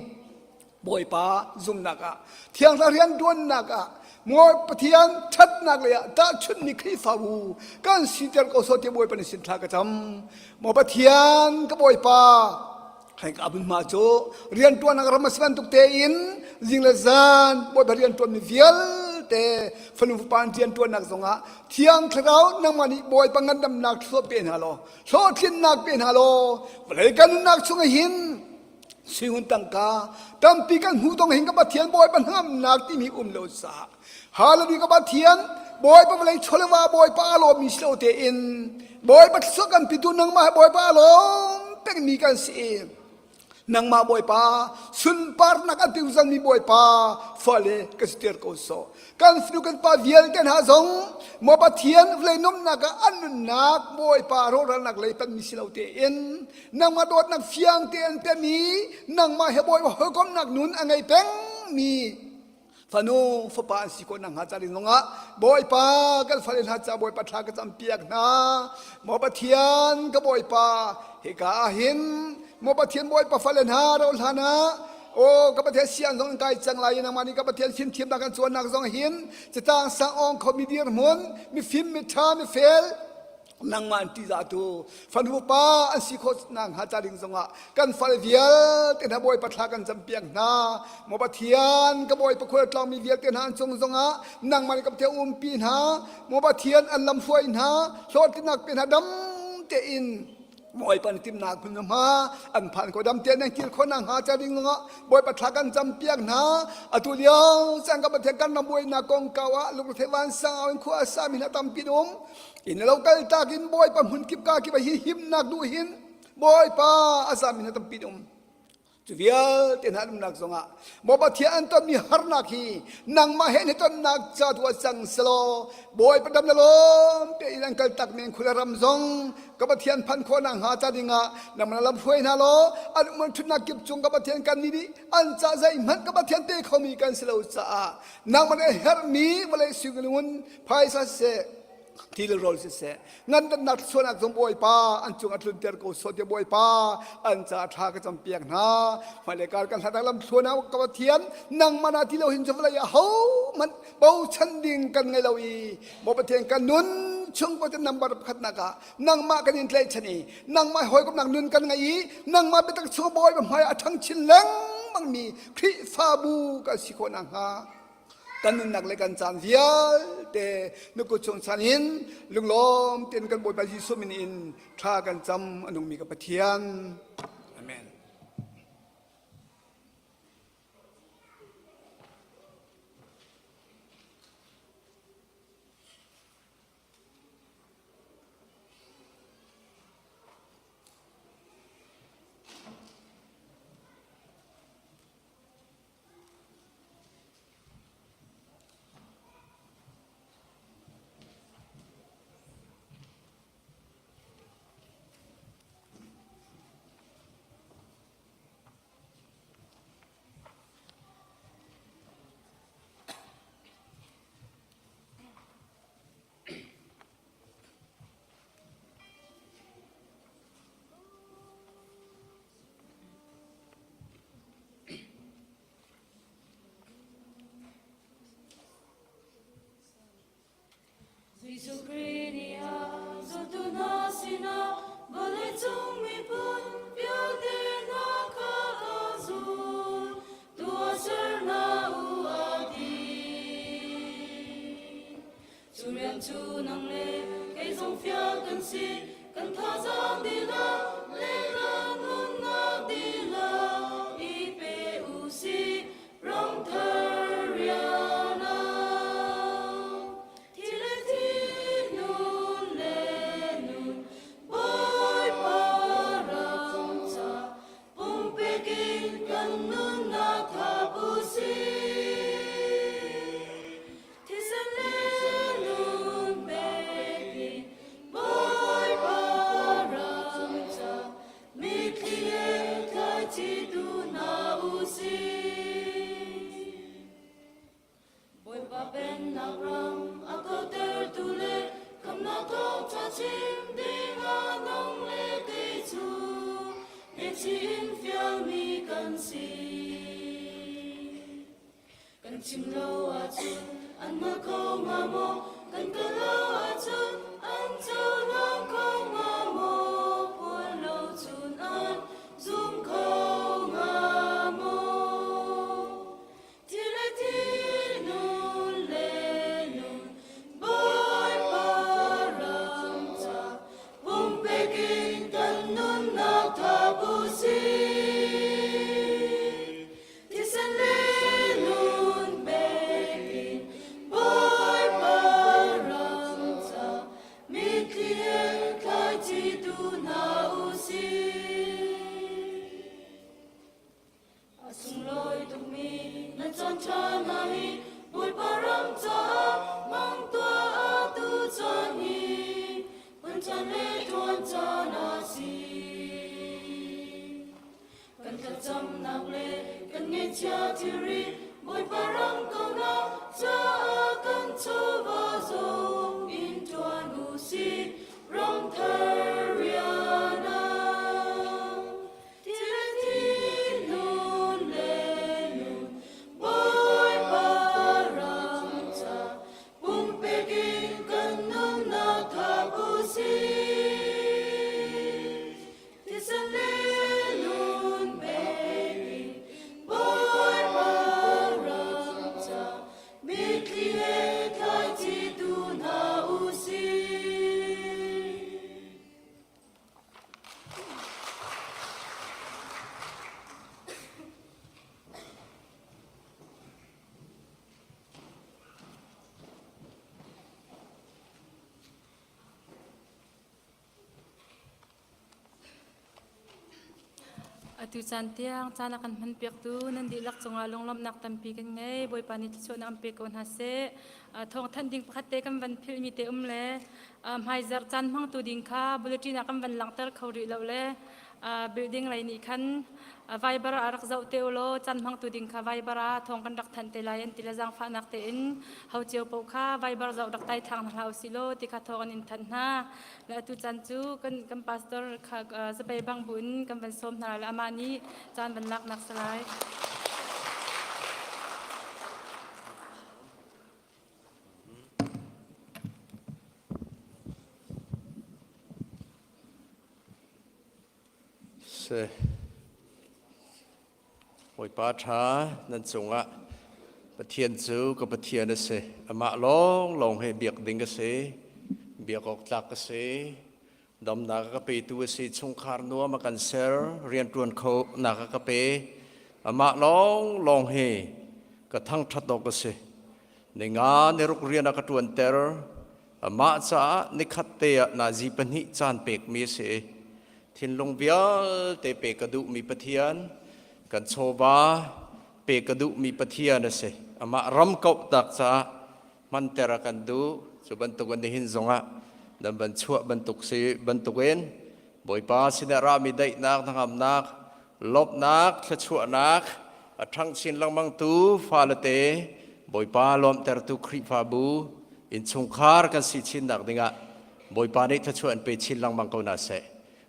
Bawipa zumnak ah thiangthla rianṭuannak ah maw Pathian ṭhatnak lei ah tahchunhmi Khrihfabu kan siter ko sawh ti Bawipa nih sin thla ka cam maw Pathian ka Bawipa hei ka hmunhma cu rianṭuannak ram a si bantuk tein zing le zan Bawipa rianṭuanmi vialte fanu fapa an rianṭuannak zongah Thiang Thlarau nangmah nih Bawipa ngandamnak thluah pe hna law hlawhtlinnak pe hna law vawlei kan nunnak chungah hin Suihun tangka tampi kan hmuh tong hin ka Pathian Bawipa hnamnak timi um lo caah Hallelujah ka Pathian Bawipa vawlei chawlewa Bawipa a lawmmi si lo tein Bawipa thluachuah kan pitu nangmah Bawipa a lawm pengmi kan si nangmah Bawipa sunparnak an piuzanmi Bawipa fale ka si ter ko sawh kan fanu kan pa vialte hna zong maw Pathian vawlei nomnak ah an nunnak Bawipa rawhralnak lei panmi si lo tein nangmah dawtnak fiang tein pemi nangmah he bawi hawikomnak nun a ngei pengmi fanu fapa an si khawh nakhnga ca ding zongah Bawipa kan fale hna ca Bawipa thla ka campiak hna maw Pathian ka Bawipa hika ah hin maw Pathian Bawipa fale hna ro hlan ah O ka Pathian siang zong in kai cang lai nangmah nih ka Pathian fimthiamnak kan cawnnak zong hin catang sang awng kho mi dirhmun mifim mitha mifel. Nangmah an ṭihzahtu fanu pa an si khawh nakhnga ca ding zongah kan fale vialte hna Bawipa thla kan campiak hna. Maw Pathian, ka Bawipa khual tlawngmi vialte hna an cung zongah nangmah nih ka Pathian umpi hna. Maw Pathian, an lam hruai hna, hlawhtlinnak pe hna dam tein Bawipa na timnak hmun hma an phan ko dam tein nan kir khawh nakhnga ca ding zongah Bawipa thla kan campiak hna. Atu lio caan ka Pathian kan ram buainak kongkau ah lungretheih vansang in khua a sami hna tampi an um. Inn lo kal tak in Bawipa hmun kip ka kip ah hi himnak duh hin Bawipa a zami hna tampi an um. Cu vialte hna an umnak zongah Maw Pathian an tonmi harnak hi nangmah he na tonnak ca tu ah cang selaw Bawipa dam le lawm tein an kal tak men khula ram zong ka Pathian phan khawh nak hnga ca dingah nangmah lam hruai hna law an um an ṭhutnak kip cung ka Pathian kan nih nih an ca zeihmanh ka Pathian te khomi kan si lo caah nangmah nih a herhmi vawlei sui phaisa siseh thil rawl siseh ngandamnak thluachuahnak zong Bawipa an cung a tlunter ko sawh tiah Bawipa an ca thla ka campiak hna hmailei kar kan hlatnak lam thluan ah ka Pathian nangmah na ti lo hin cu vawlei ah hohmanh bochan ding kan ngei lo i maw Pathian kan nun chung Pathian number pakhatnak ah nangmah kan in tlaihchan i nangmah hawikomhnak nun kan ngei i nangmah biatak chung Bawipa hmai a ṭhang chin lengmang mi Khrihfabu kan si khawh nakhnga kan nunnak le kan caan vialte na kut chung chan in lunglawm tein kan Bawipa Jesuh min in thla kan cam a nungmi ka Pathian. Amen. Jesuh Khrih nih a zultu hna sinah vawleicung miphun vialte hna kha ka zul, tuahsernak u a ti. Cu rian cu nang le kei zong fial kan si, kan thazaang dihlak le kan nunnak dihlak i pe u sih, ramthar rian ah. Thi le thi, nun le nun, Bawipa ram ca, pumpek in kan nunnak thap u sih. Thisen le nun pek in Bawipa ram ca mitthli he thlaici tu hna u sih. Bawipa pennak ram a kautertu le khamnak thawngṭha chim dingah nang le kei cu hnekchih in fialmi kan si. Kan chim lo ahcun an hngal kho hnga maw? Kan kal lo ahcun an cohlang kho hnga maw? Phuan lo cun an zum kho hnga maw? Thi le thi, nun le nun, Bawipa ram ca pumpek in kan nunnak thap u sih. Thisen le nun pek in Bawipa ram ca mitthli he thlaici tu hna u sih. A sunglawi tukmi na caan ṭha hna hi Bawipa ram caah hmang tuah atu caan hi hmun caan le ṭuan caan a si. Kan thlacamnak le kan ngeihchia thilri Bawipa ram kaunak caah kan chawva zong in ṭuan u sih ram thar rian ah. Thil thi nun le nun Bawipa ram ca pumpek in kan nunnak thap u sih. Atu caan tiang caan a kan hmanpiaktu nan dihlak cungah lunglawmhnak tampi kan ngei. Bawipa nih thluachuahnak an pe ko hna seh. Thawngthanh ding pakhat te kan van philhmi te um le hmaizarh caan hmangtu ding kha bulletin ah kan van langhter kho rih lo le building lei nih khan Viber ah rak zoh te u law caan hmangtu ding kha Viber ah thawng kan rak thanh te lai an ti le zaangfahnak tein ho cio paoh kha Viber zoh rak tai thlang hna hlah usih law ti kha thawng an in thanh hna. Le atu caan cu kan kan pastor kha zapei bang bu in kan van sawm hna le amah nih caan van laknak si lai. Si. Bawipa ṭha nan cungah Pathian cu ka Pathian a si. Amah lawnglawng hi biak ding a si. Biak awk tlak a si. Damnak a ka petu a si. Chungkhar nuam a kan ser. Rianṭuan khonak a ka pe. Amah lawnglawng hi ka thangṭhat awk a si. Ninga niruk rian a ka ṭuanter. Amah caah nikhat te ah nazi pahnih caan pekmi a si. Thinlung vialte pe ka duhmi Pathian, kan chawva pe ka duhmi Pathian a si. Amah ram kauhtak caah hmanter a kan duh. Cu bantuk in nihin zongah nan van chuah bantuk si bantukin Bawipa sinah rami daihnak, hnangamnak, lawmhnak, thluachuahnak a ṭhang chin lengmangtu fale te Bawipa lawmhtertu Khrihfabu innchungkhar kan si chinnak dingah Bawipa nih thluachuah in pe chin lengmang ko hna seh.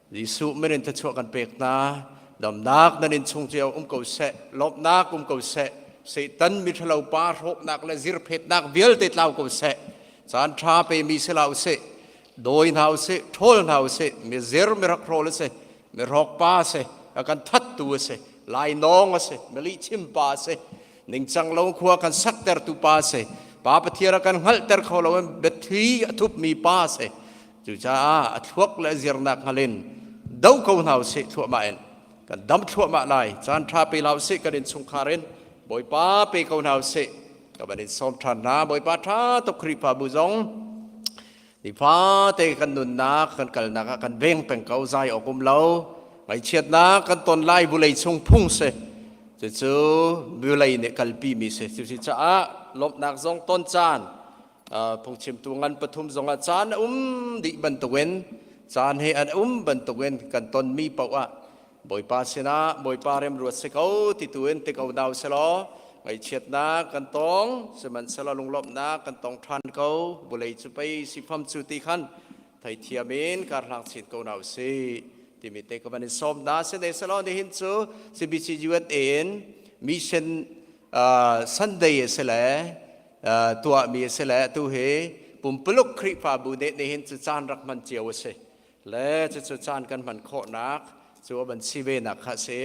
Jesuh min in thluachuah kan pek hna. Damnak nan innchung cio um ko seh, lawmhnak um ko seh, Satan miṭhalo pa hrawknak le zirphetnak vialte tlau ko seh. Caan ṭha pemi si hlah usih. Dawi hna usih, ṭhawl hna usih, mizir mirak hrawl a si, mirawk pa a si, a kan thattu a si, lainawng a si, milihchim pa a si, ningcang lo khua kan saktertu pa a si, Pa Pathian a kan hngalhter kho lo in biathli a thupmi pa a si. Cucaah a thluak le a zirnak hngal in do ko hna usih thluahmah in kan dam thluahmah lai. Caan ṭha pe hlah usih kan innchungkhar in Bawipa pe ko hna usih. Ka van in sawm ṭhan hna. Bawipa ṭha tuk Khrihfabu zong Nifate kan nunnak kan kalnak ah kan veng peng ko zai awk um lo ngaihchiatnak kan ton lai vulei chung phung si cucu vulei nih kalpi mi si cusi caah lawmhnak zong ton caan phungchimtu ngan pathum zong ah caan a um dih bantukin caan he an um bantukin kan ton mi paoh ah Bawipa sinah Bawipa remruat si ko ti tu in ti ko dau selaw ngaihchiatnak kan tong sihmanhsehlaw lunglawmhnak kan tong ṭhan ko vulei cu pei sifam cu ti khan theithiam in karhlang chin ko na usih timi te ka van in sawm hna sine selaw nihin cu CBC USA in mission uh, Sunday a si le uh, tuahmi a si le atu hi pumpuluk Khrihfabu nih nihin cu caan rak hman cio a si le cucu caan kan hman khawhnak cu a van si ve nak kha si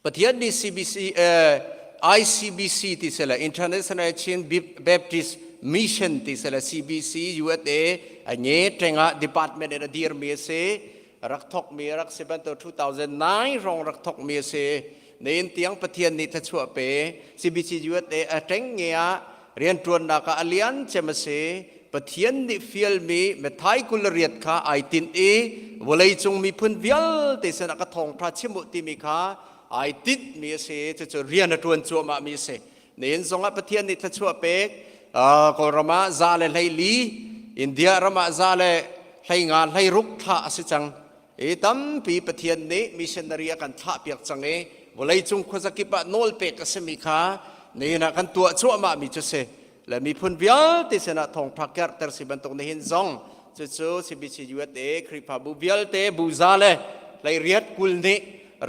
Pathian nih CBC eh, ICBC ti se le International Chin Baptist Mission ti se le CBC USA a nge tengah department in a dir mi a si rak thok mi rak si bantu 2009 rong rak thok mi a si Nihin tiang Pathian nih thluachuah pe CBC USA a ṭeng nge ah rianṭuannak ah a lian cem a si. Pathian nih fialmi Matthai 28 kha ai tinh i vawleicung miphun vialte sinah ka thawngṭha chim u timi kha ai tinhmi a si. Cucu rian a ṭuan cuahmahmi a si. Nihin zongah Pathian nih thluachuah pek Kawlram ah za le 14, India ram ah za le 15 16 thlah a si cang. I tampi Pathian nih missionary a kan thlahpiak cang i vawleicung khuazakip ah nawl pek a simi kha nihin ah kan tuah cuahmah mi cu si le miphun vialte sinah thawngtha kerhter si bantuk nihin zong cucu CBC USA Khrihfabu vialte buza le hleiriat 20 nih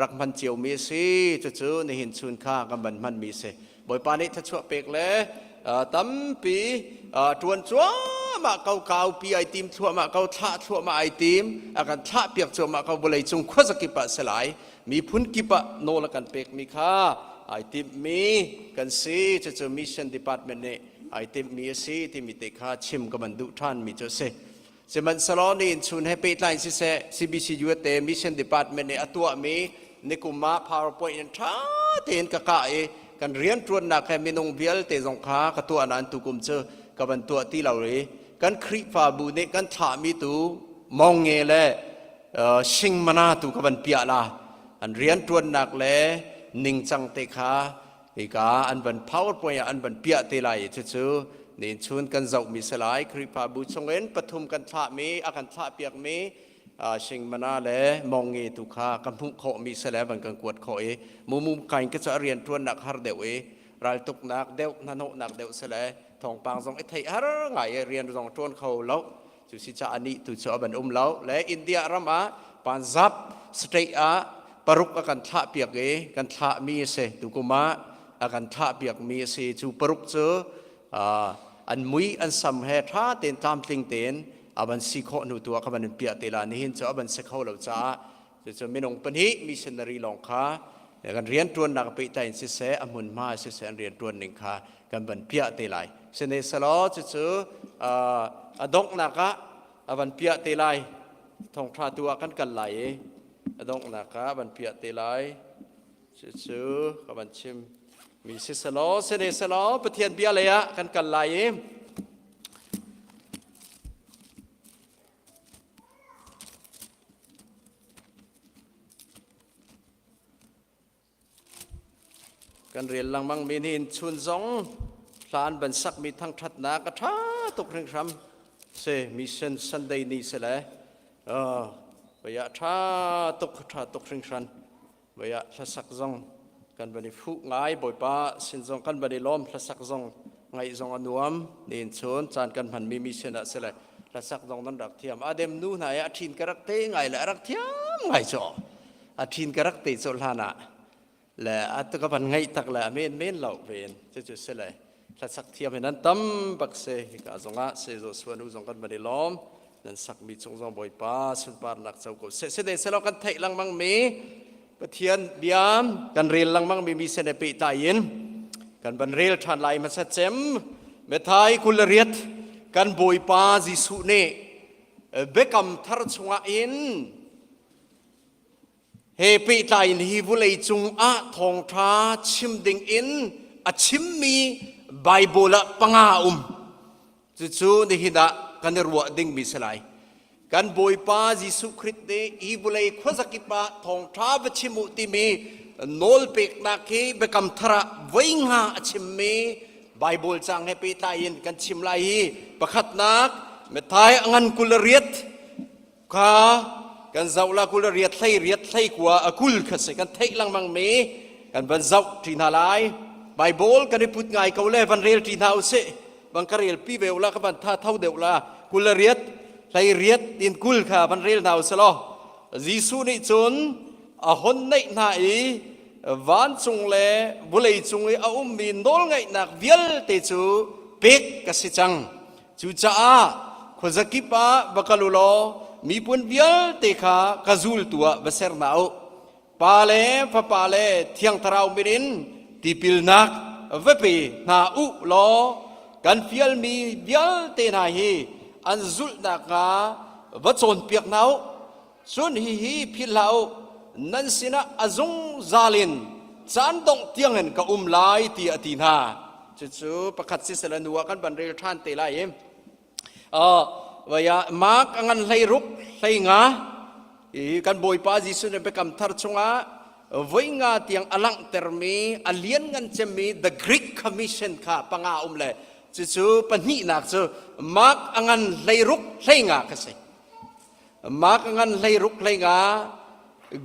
rak hman cio mi a si cucu nihin chun kha kan van hman mi a si Bawipa nih thluachuah pek le tampi ṭuan cuahmah ko kaupi ai tim thluahmah ko thlah thluahmah ai tim a kan thlah piak cuahmah ko vawlei cung khuazakip ah si lai miphun kip ah nawl a kan pekmi kha ai timhmi kan si cucu mission department nih ai timhmi a si timi te kha chim ka van duh ṭhanmi cu a si Sihmanhsehlaw nihin chun he pehtlai in siseh CBC USA Mission Department nih a tuahmi nikum ah PowerPoint in ṭha tein ka kah i kan rianṭuannak he minung vialte zong kha ka tuah nain tukum cu ka van tuah ti lo i kan Khrihfabu nih kan thlahmi tu Monge le Singmana tu ka van piah la. An rianṭuannak le ningcang te kha hika an van PowerPoint ah an van piah te lai i cucu nin chun kan zohmi si lai. Khrihfabu chungin pathum kan thlahmi, a kan thlahpiakmi Shingmana le Mongi tu kha ka hmuh khawhmi si le van kan kuat khawh i mumum kain ka cu a rianṭuannak har deuh i raltuknak deuh hnahnawhnak deuh si le thawngpang zong i theih har ngai i rian zong ṭuan kho lo. Cu si caah anih tu cu a van um lo le India ram ah Punjab state ah paruk a kan thlah piak i kan thlahmi a si. Tukum ah a kan thlah piakmi a si. Cu paruk cu an mui an sam he ṭha tein tlamtling tein a van si khawh hnu tu ah ka van in piah te la. Nihin cu a van si kho lo caah cucu minung pahnih missionary lawng kha kan rianṭuannak pehtlai in siseh a hmunhma siseh an rianṭuan ning kha kan van piah te lai. Sihmanhsehlaw cucu a donghnak ah a van piah te lai. Thawngṭha tu ah kan kal lai i a donghnak ah a van piah te lai. Cucu ka van chim mi siselaw sihmanhsehlaw Pathian bia lei ah kan kal lai i Kan rel lengmang mi nih chun zong hla an van sakmi thangṭhatnak a ṭha tuk hringhram si mission Sunday ni si le vei ah ṭha tuk ṭha tuk hringhran vei ah hlasak zong kan van i fuh ngai Bawipa sin zong kan van i lawm hlasak zong ngaih zong a nuam nin chun caan kan hmanmi mission ah si le hlasak zong nan rak thiam adem nu hna i a ṭhin ka rak te ngai le a rak thiam ngai cu a ṭhin ka rak te colh hlan ah le a ka van ngaih tak le a men men lo ven cucu si le hlasak thiam hin an tam bak si hika zongah se zo suanu zong kan van i lawm nan sakmi cung zong bawipa sunparnak co ko seh sede selo kan theih lengmang mi Pathian bia kan rel lengmang mi mi sen he pehtlai in kan van rel ṭhan lai hmasa cem Matthai 28 kan bawipa Jesuh nih biakam thar chungah in He pehtlai in hi vulei cung ah thawngṭha chim ding in a chimmi Baibal ah panga a um. Cucu nihin ah kan i ruah dingmi si lai. Kan Bawipa Jesuh Khrih nih hi vulei khuazakip ah thawngṭha va chim u timi nawlpeknak hi biakam thar ah voi nga a chimmi Baibal caang he pehtlai in kan chim lai hi pakhatnak Matthai a ngan 28 Kha kan zoh la kul riat hlei riat hlei kua a kul kha si kan theih lengmang mi kan van zoh ṭi hna lai. Bible kan i put ngai ko le van rel ṭi hna usih. Van ka rel pi ve ula ka van tha tho deuh la kul riat hlei riat in kul kha van rel hna usih law Jesuh nih cun a hon neih hna i vancung le vawlei cung i a ummi nawlngaihnak vialte cu pek ka si cang. Cucaah khuazakip ah va kal u law miphun vialte kha ka zultu ah va ser hna u. Pa le Fapa le Thiang Thlarau min in tipilnak va pe hna u law kan fialmi vialte hna hi an zulh nakhnga va cawnpiak hna u. Cun hihi philh hlah u, nan sinah a zungzal in caan dongh tiangin ka um lai, tiah a ti hna. Cucu pakhat siseh nu ah kan van rel ṭhan te lai i vai ah Mark a ngan hlei ruk hlei nga i kan Bawipa Jesuh nih biakam thar chungah voi nga tiang a langhtermi a lianngan cemmi the Great Commission kha panga um le cucu pahnihnak cu Mark a ngan hlei ruk hlei nga kha si. Mark a ngan hlei ruk hlei nga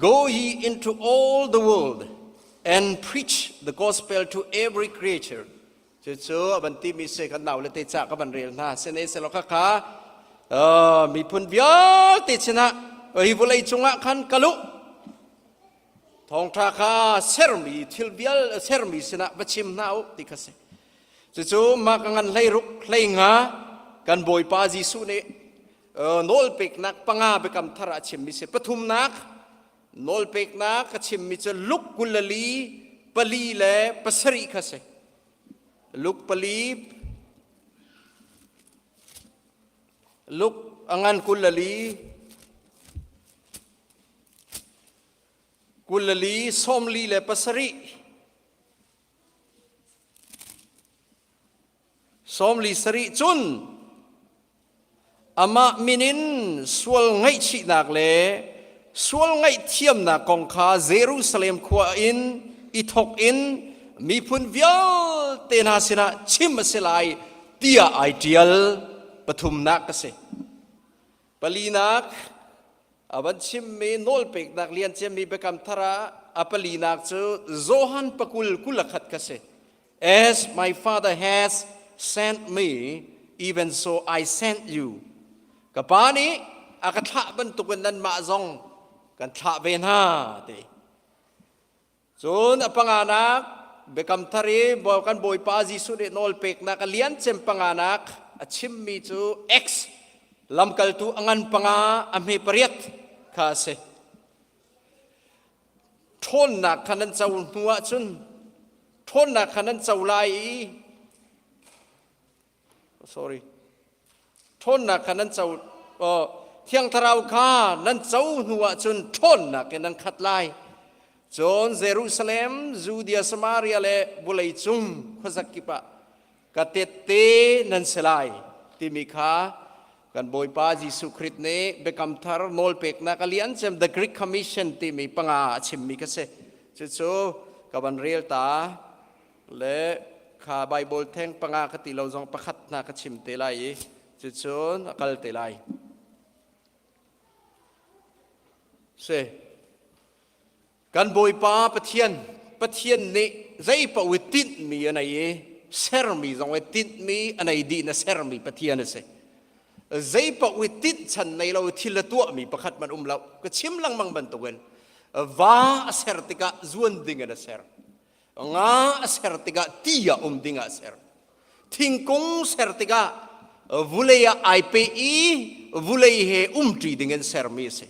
Go ye into all the world and preach the gospel to every creature. Cucu a van timi si kan nau le te ca ka van rel hna. Sene selo kha kha miphun vialte sinah hi vawlei cungah khan kalu thawngtha kha sermi thil vial sermi sinah va chim hna u ti kha si. Cucu mah ka ngan hlei ruk hlei nga kan Bawipa Jesuh nih nawlpeknak panga biakam thar ah a chimmi si. Pathumnak Nawlpeknak ka chimmi cu Luke 24 pali le pasarih kha si. Luke pali Luke a ngan 24 24 sawmli le pasarih 47 cun amah min in sual ngaihchihnak le Sual ngaihthiamnak kong kha Jerusalem khua in i thawk in miphun vialte hna sinah chim a si lai tiah ai ṭial. Pathumnak a si. Palinak, a van chimmi nawlpeknak lian cemmi biakam thar ah a palinak cu Johan pakul 21 kha si. As my father has sent me, even so I sent you. Ka pa nih a ka thlah bantukin nanmah zong kan thlah ve hna ti. Cun a panganak Biakam Thar i kan Bawipa Jesuh nih nawl peknak a lian cem panganak a chimmi cu X lamkaltu a ngan panga a hme pariat kha a si. Ṭhawnnak kha nan co hnu ahcun ṭhawnnak kha nan co lai i sorry ṭhawnnak kha nan co Thiang Thlarau kha nan co hnu ahcun ṭhawnnak in nan khat lai. Cun Jerusalem, Judea, Samaria le vawlei cung khuazakip ah ka tette nan si lai timi kha kan Bawipa Jesuh Khrih nih Biakam Thar nawlpeknak a lian cem The Great Commission timi panga a chimmi kha si. Cucu ka van rel ta le kha Bible theng panga ka ti lo zong pakhat hna ka chim te lai i cucun a kal te lai. Si. Kan Bawipa Pathian, Pathian nih zei paoh i tinhmi a nei i sermi zong i tinhmi a nei dih na sermi Pathian a si. Zei paoh i tinhchan nei lo thil a tuahmi pakhat man um lo. Ka chim lengmang bantukin va a ser tikah zuan ding in a ser. Nga a ser tikah ti ah um ding ah a ser. Thingkung ser tikah vulei ah ai pe i vulei he umṭi ding in sermi a si.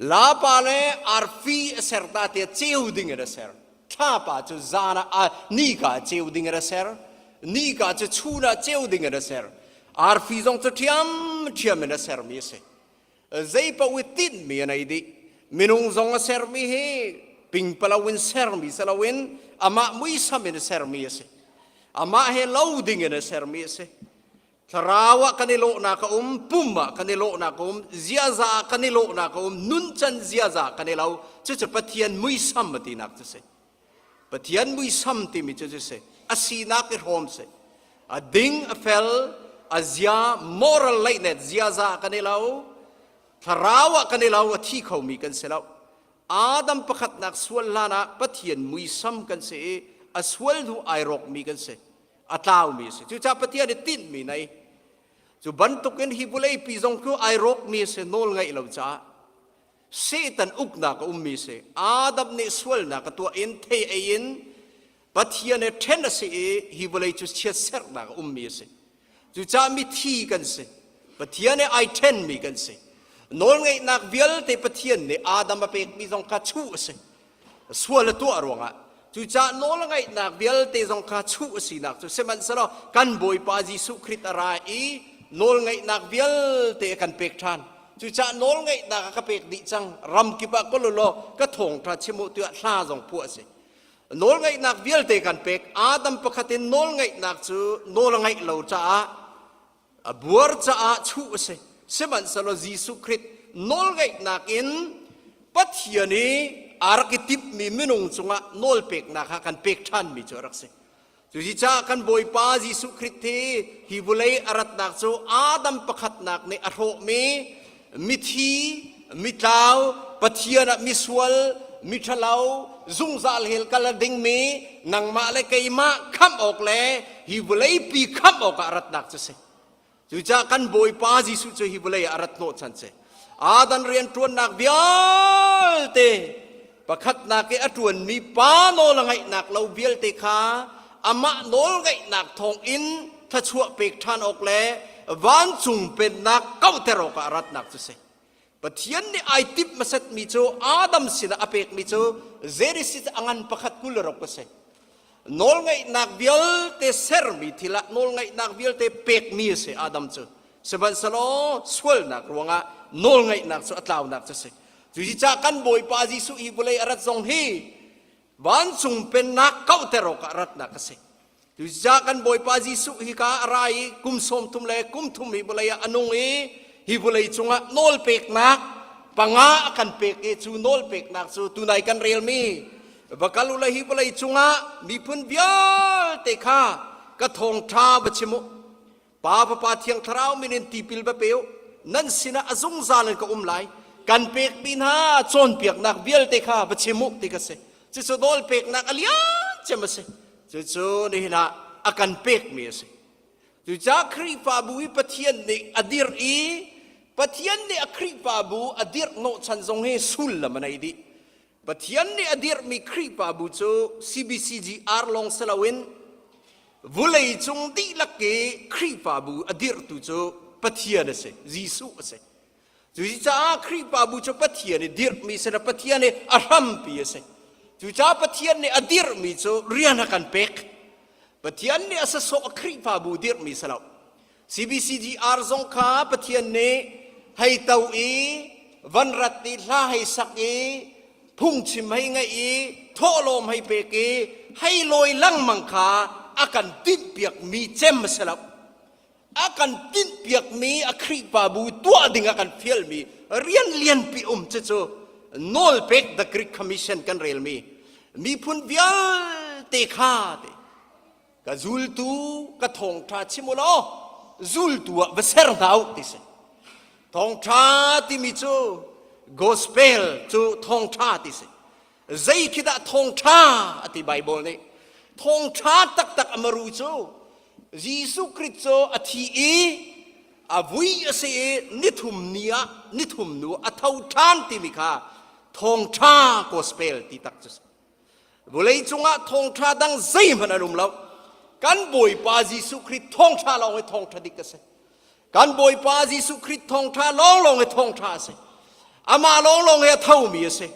Lapa le arfi a ser ta te ceu ding in a ser. Thlapa cu zan ah nika ceu ding in a ser. Nika cu chun ah ceu ding in a ser. Arfi zong cu ṭhiam ṭhiam in a sermi a si. Zei paoh i tinhmi a nei dih. Minung zong a sermi hi pingpalo in sermi si loin amah muisam in a sermi a si. Amah he lo ding in a sermi a si. Thlarau ah kan i lawhnak a um, pum ah kan i lawhnak a um, ziaza ah kan i lawhnak a um, nuncan ziaza kan i lo. Cucu Pathian muisam a tinak cu si. Pathian muisam timi cu cu si. A sinak i hrawm si. A ding, a fel, a zia, moral leihnet ziaza ah kan i lo. Thlarau ah kan i lo, a thi khomi kan si lo. Adam pakhatnak sual hlan ah Pathian muisam kan si i a sual hnu ai rawkmi kan si. A tlaumi a si. Cucaah Pathian i tinhmi nei. Cu bantukin hi vawleipi zong cu ai rawkmi a si nawl ngaih lo caah Satan uknak a ummi si. Adam nih sualnak a tuah in thei ei in Pathian he ṭhen a si i hi vawlei cu chiatserhnak a ummi a si. Cucaah mithi kan si. Pathian he ai ṭhenmi kan si. Nawlngeihnak vialte Pathian nih Adam a pekmi zong kha chuh a si. Sual a tuah ruangah cucaah nawl a ngaihnak vialte zong kha chuh a sinak cu sihmanhsehlaw kan Bawipa Jesuh Khrist a ra i nawlngeihnak vialte a kan pek ṭhan. Cucaah nawlngeihnak a ka pek dih cang. Ram kip ah kal u law ka thawngṭha chim u tiah hla zong phuah a si. Nawlngeihnak vialte kan pek. Adam pakhat in nawlngeihnak cu nawl a ngaih lo caah a buar caah chuh a si. Sihmanhsehlaw Jesuh Khrih nawlngeihnak in Pathian i aa rak i timhmi minung cungah nawlpeknak kha kan pek ṭhanmi cu a rak si. Cucaah kan Bawipa Jesuh Khrih hi hi vawlei a ratnak cu Adam pakhatnak nih a hrawhmi mithi, mitlau, Pathian ah misual, miṭhalo, zungzal hell kal a dingmi nangmah le keimah khamh awk le hi vawleipi khamh awkah a ratnak cu si. Cucaah kan Bawipa Jesuh cu hi vawlei ah a rat hnawhchan si. Adan rianṭuannak vialte pakhatnak i a ṭuanmi pa nawl a ngaihnak lo vialte kha amah nawl ngaihnak thawngin thluachuah pek ṭhan awk le vancung pennak kauhter awkah a ratnak cu si. Pathian nih ai timh hmasatmi cu Adam sinah a pekmi cu Genesis a ngan pakhat 26 a si. Nawlngeihnak vialte sermi thil ah nawlngeihnak vialte pekmi a si Adam cu. Sihmanhsehlaw sualnak ruangah nawlngeihnak cu a tlaunak cu a si. Cucaah kan Bawipa Jesuh hi vawlei a rat zong hi vancung pennak kauhter awkah ratnak a si. Cucaah kan Bawipa Jesuh hika a ra i kum 30 le kum thum hi vawlei ah a nung i hi vawlei cungah nawlpeknak. Panga a kan pek i cu nawl peknak cu tunai kan relmi va kal u law hi vawlei cungah miphun vialte kha ka thawngṭha va chim u. Pa Fapa Thiang Thlarau min in tipil va pe u. Nan sinah a zungzal in ka um lai. Kan pekmi hna cawnpiaknak vialte kha va chim u ti ka si. Cucu nawl peknak a lian cem a si. Cucu nihin ah a kan pekmi a si. Cucaah Khrihfabu hi Pathian nih a dirh i Pathian nih a Khrihfabu a dirh hnawhchan zong hi sullam a nei dih. Pathian nih a dirhmi Khrihfabu cu CBCGR lawng si loin vulei cung dihlak i Khrihfabu a dirhtu cu Pathian a si, Jesuh a si. Cucaah Khrihfabu cu Pathian i dirhmi si le Pathian i a hrampi a si. Cucaah Pathian nih a dirhmi cu rian a kan pek. Pathian nih a sasawh a Khrihfabu dirhmi si lo. CBCGR zong kha Pathian nih hei to i van rat i hla hei sak i phungchim hei ngaih i thawhlawm hei pek i hei lawi lengmang kha a kan tinhpiakmi cem a si lo. A kan tinhpiakmi a Khrihfabu tuah ding a kan fialmi rian lianpi um cucu nawlpek the Great Commission kan relmi miphun vialte kha te ka zultu ka thawngṭha chim u law zultu ah va ser hna u ti si thawngṭha timi cu gospel cu thawngṭha ti si zei khi dah thawngṭha a ti Bible nih thawngṭha taktak a maru cu Jesuh Christ cu a thi i a vui a si i nithum ni ah nithum nu a tho ṭhan timi kha thawngṭha gospel ti tak cu si Vawleicung ah thawngṭha dang zeihmanh an um lo. Kan Bawipa Jesuh Khrih thawngṭha lawng hi thawngṭha dik a si. Kan Bawipa Jesuh Khrih thawngṭha lawnglawng hi thawngṭha a si. Amah lawnglawng hi a thomi a si.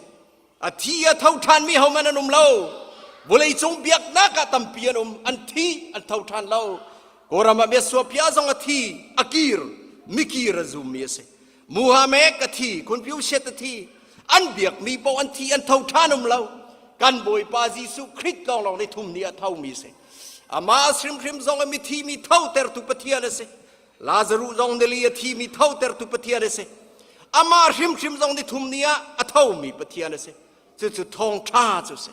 A thi a tho ṭhanmi hohmanh an um lo. Vawleicung biaknak ah tampi an um. An thi, an tho ṭhan lo. Kawlram ah Miasuapia zong a thi, a kir, mikir a zummi a si. Muhammad a thi, Confucius a thi, an biakmi paoh an thi, an tho ṭhan um lo. Kan Bawipa Jesuh Khrist lawnglawng nih thum ni a thomi si. Amah hrimhrim zong a mithi mi thotertu Pathian a si. Lazaruh zong nili a thi mi thotertu Pathian a si. Amah hrimhrim zong ni thum ni ah a thomi Pathian a si. Cucu thawngṭha cu si.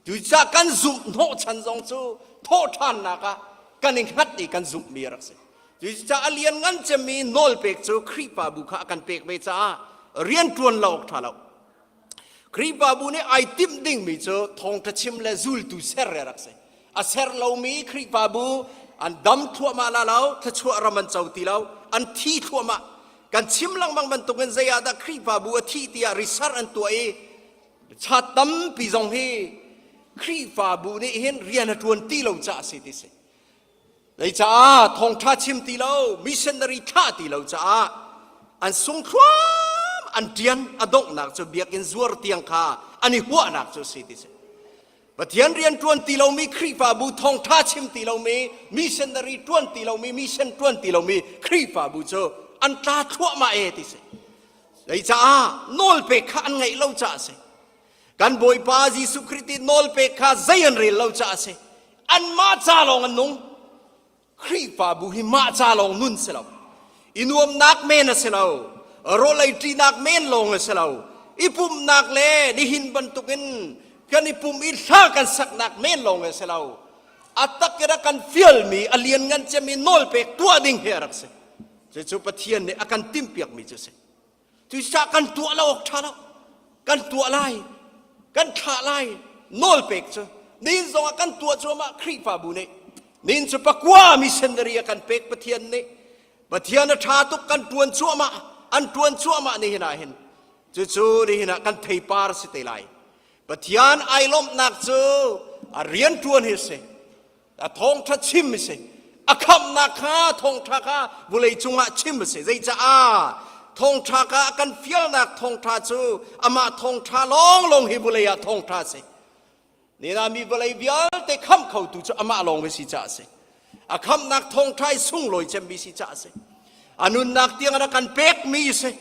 Cucaah kan zumh hnawhchan zong cu thawhṭhannak ah kan i hngat i kan zumhmi a rak si. Cucaah a lianngan cemmi nawlpek cu Khrihfabu kha a kan pek ve caah rianṭuan lo awk ṭha lo. Khrihfabu nih ai timh dingmi cu thawngṭha chim le zultu ser a rak si. A ser lomi Khrihfabu an dam thluahmah la lo, thluachuah ram an co ti lo, an thi thluahmah. Kan chim lengmang bantukin zei ah dah Khrihfabu a thih tiah research an tuah i chat tampi zong hi Khrihfabu nih hin rian a ṭuan ti lo caah a si ti si. Zeicaah thawngṭha chim ti lo, missionary thlah ti lo caah an sung thluam an ṭian a donghnak cu biakinn zuar tiang kha an i huahnak cu a si ti si. Pathian rian ṭuan ti lomi Khrihfabu thawngṭha chim ti lomi missionary ṭuan ti lomi mission ṭuan ti lomi Khrihfabu cu an tla thluahmah e ti si. Zeicaah nawlpek kha an ngaih lo caah a si. Kan Bawipa Jesuh Khrih ti nawlpek kha zei an rel lo caah a si. Anmah ca lawng an nung. Khrihfabu hi mah ca lawng nun si lo. I nuamnak men a si lo. Rawlei ṭinak men lawng a si lo. I pumhnak le nihin bantukin kan i pumh i hla kan saknak men lawng a si lo. A tak in a kan fialmi a lianngan cemmi nawlpek tuah ding hi a rak si. Cucu Pathian nih a kan timhpiakmi cu a si. Cucaah kan tuah lo awk ṭha lo. Kan tuah lai, kan thlah lai, nawlpek cu. Nihin zongah kan tuah cuahmah Khrihfabu nih. Nihin cu pakua missionary a kan pek Pathian nih. Pathian a ṭha tuk kan ṭuan cuahmah, an ṭuan cuahmah nihin ah hin. Cucu nihin ah kan theipar si te lai. Pathian ai lawmhnak cu a rian ṭuan hi a si. A thawngṭha chim a si. A khamhnak kha thawngṭha kha vawlei cungah chim a si. Zeicaah thawngṭha kha a kan fialnak thawngṭha cu amah thawngṭha lawnglawng hi vawlei ah thawngṭha a si. Nina mi vawlei vialte khamh khotu cu amah lawng hi si caah a si. A khamhnak thawngṭha i sunglawi cemmi si caah a si. A nunnak tiang a kan pekmi a si.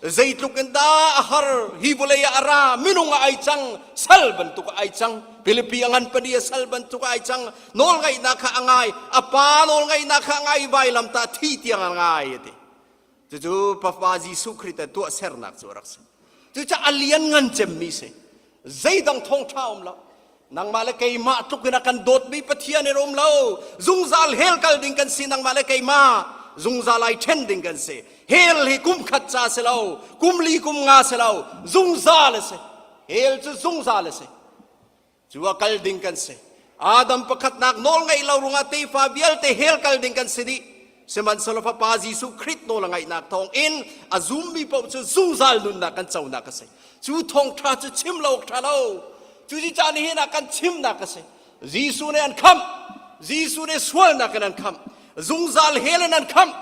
Zeitluk in dah a har hi vawlei ah a ra minung ah ai cang sal bantuk ah ai cang Filipi a ngan pani a sal bantuk ah ai cang nawlngaihnak kha a ngai a pa nawlngaihnak kha a ngai vailam ta thi tiang a ngai a ti. Cucu Papa Jesuh Khrih te tuahsernak cu a rak si. Cucaah a lian ngan cemmi si. Zeidang thawngṭha um lo. Nangmah le keimah tluk in a kan dawtmi Pathian in um lo. Zungzal hell kal ding kan si nangmah le keimah. Zungzal ai ṭhen ding kan si. Hell hi kum khat ca si lo, kum li kum nga si lo, zungzal a si. Hell cu zungzal a si. Cu ah kal ding kan si. Adam pakhatnak nawl ngaih lo ruangah tefa vialte hell kal ding kan si dih. Sihmanhsehlaw Fapa Jesuh Khrih nawl a ngaihnak thawng in a zummi paoh cu zungzal nunnak kan conak a si. Cu thawngṭha cu chim lo awk ṭha lo. Cu caan nihin ah kan chimnak a si. Jesuh nih an khamh. Jesuh nih sualnak in an khamh. Zungzal hell in an khamh.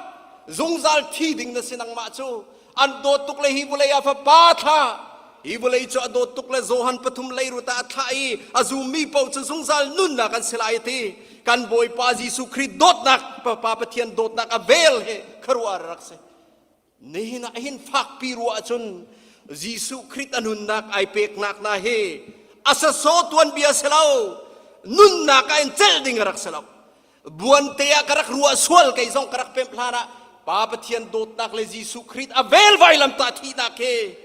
Zungzal thi ding na si nangmah cu. An dawt tuk le hi vawlei ah fapa thlah. Hi vawlei cu a dawt tuk le Johan pathum leirut ah a thlah i a zummi paoh cu zungzal nunnak an si lai a ti. Kan Bawipa Jesuh Khrih dawtnak, Papa Pathian dawtnak a vel he khuaruah a rak si. Nihin ah hin fakpi ruah ahcun Jesuh Khrih a nunnak ai peknak na hi a sasaw tuanbia si lo nunnak ah in celh ding a rak si lo buante ah ka rak ruah sual kei zong ka rak pemh hlan ah Pa Pathian dawtnak le Jesuh Khrih a vel vailam tah thihnak hi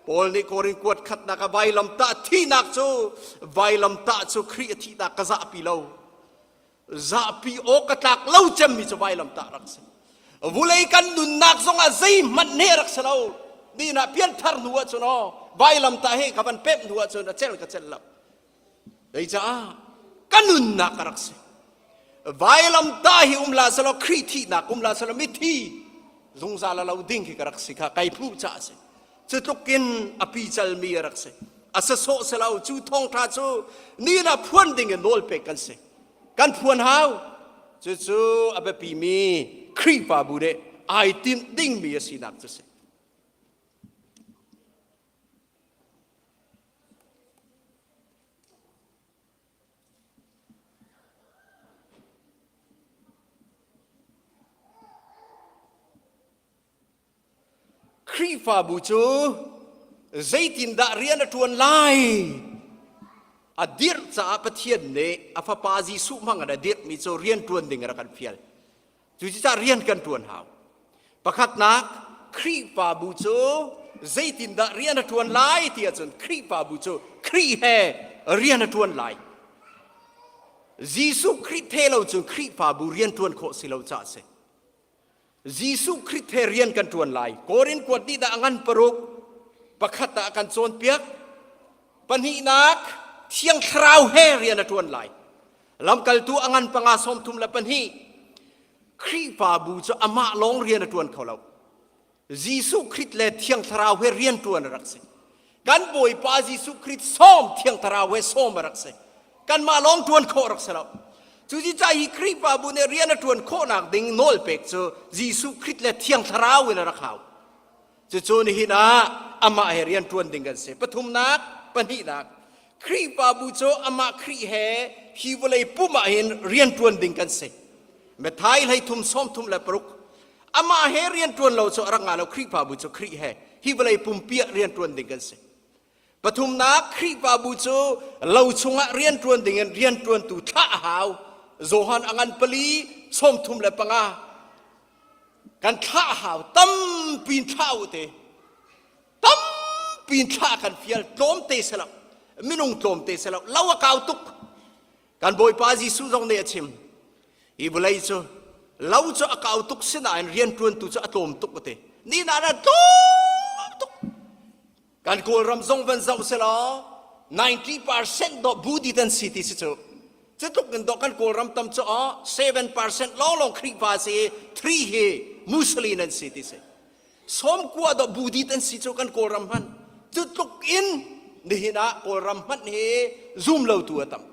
Paul nih Korin kuat khatnak a vailam tah thihnak cu vailam tah cu Khrih a thihnak ka zahpi lo zahpi awk ka tlak lo cemmi cu vailam tah rak si vulei kan nunnak zongah zeihmanh ne rak si lo ni na pianthar hnu ah cun aw vailam tah he ka van pemh hnu ah cun a cel ka cel lo Zeicah ka nunnak ka rak si. Vailam ta hi um la selaw Khrih thihnak um la selaw mithi zungzal a lo ding khi ka rak si kha kai phu ca a si. Cu tluk in a picalmi a rak si. A sasawh selo cu thawngṭha cu ni na phuan ding in nawl pek kan si. Kan phuan hau. Cucu a biapimi Khrihfabu nih ai tinh dingmi a sinak cu si. Khrihfabu cu zeitindah rian a ṭuan lai? A dirh caah Pathian nih a Fapa Jesuh hmang in a dirhmi cu rian ṭuan ding a rak kan fial. Cucaah rian kan ṭuan hau. Pakhatnak, Khrihfabu cu zeitindah rian a ṭuan lai ti ahcun Khrihfabu cu Khrih he rian a ṭuan lai. Jesuh Khrih the lo cun Khrihfabu rian ṭuan khawh si lo caah a si. Jesuh Khrih he rian kan ṭuan lai. Korin kuat nih dah a ngan paruk pakhat ah a kan cawnpiak. Pahnihnak, Thiang Thlarau he rian a ṭuan lai. Lamkaltu a ngan panga 32 Khrihfabu cu amah lawng rian a ṭuan kho lo. Jesuh Khrih le Thiang Thlarau he rian ṭuan a rak si. Kan Bawipa Jesuh Khrih sawm Thiang Thlarau he sawm a rak si. Kanmah lawng ṭuan khawh a rak si lo. Cuticah hi Khrihfabu nih rian a ṭuan khawhnak ding nawl pek cu Jesuh Khrih le Thiang Thlarau in a rak hau. Cucu nihin ah amah he rian ṭuan ding kan si. Pathumnak, pahnihnak, Khrihfabu cu amah Khrih he hi vawlei pum ah hin rian ṭuan ding kan si. Matthai hlei thum 36 amah he rian ṭuan lo cu a rak ngah lo Khrihfabu cu Khrih he hi vawlei pumpi ah rian ṭuan ding kan si. Pathumnak, Khrihfabu cu lo chungah rian ṭuan ding in rian ṭuantu thlah a hau. Johan a ngan pali 35 kan thlah hau tampi in thlah u te tampi in thlah kan fial tlawmte si lo minung tlawmte si lo lo a kau tuk kan bawipa Jesuh zong nih a chim hi vawlei cu lo cu a kau tuk sinain rianṭuantu cu a tlawm tuk a ti ni na na tlawm tuk Kan Kawlram zong van zoh selaw 90% dawh Buddhist an si ti si cu. Cutluk in dawh kan Kawlram tam cu aw 7% lawnglawng Khrihfa si 3 hi Muslim an si ti si. Sawmkua dawh Buddhist an si cu kan Kawlram hman. Cutluk in nihin ah Kawlram hmanh hi zum lotu a tam.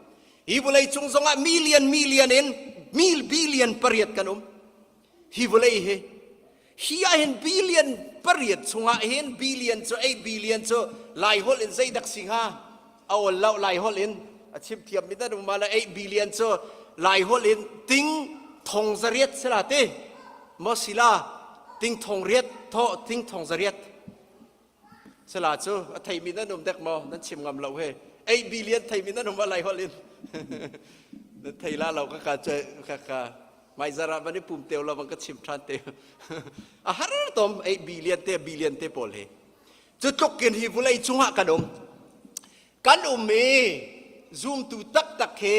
Hi vawlei cung zongah million million in mil billion pariat kan um. Hi vawlei hi Hi ah hin billion pariat chungah hin billion cu 8 billion cu Lai holh in zeidak si hnga? A ol lo Lai holh in a chim thiam mi dan um la 8 billion cu Lai holh in ting thong zariat si la ti maw si la ting thong riat tho ting thong zariat si la cu a thei mi nan um dek maw nan chim ngam lo he 8 billion thei mi nan um ma Lai holh in nan thei la lo ka ka ka ka. Hmaizar ah van i pum teo lo bang ka chim ṭhan te. A har tom 8 billion te billion te pawl hi. Cu tluk in hi vulei cungah kan um. Kan um i zumtu taktak hi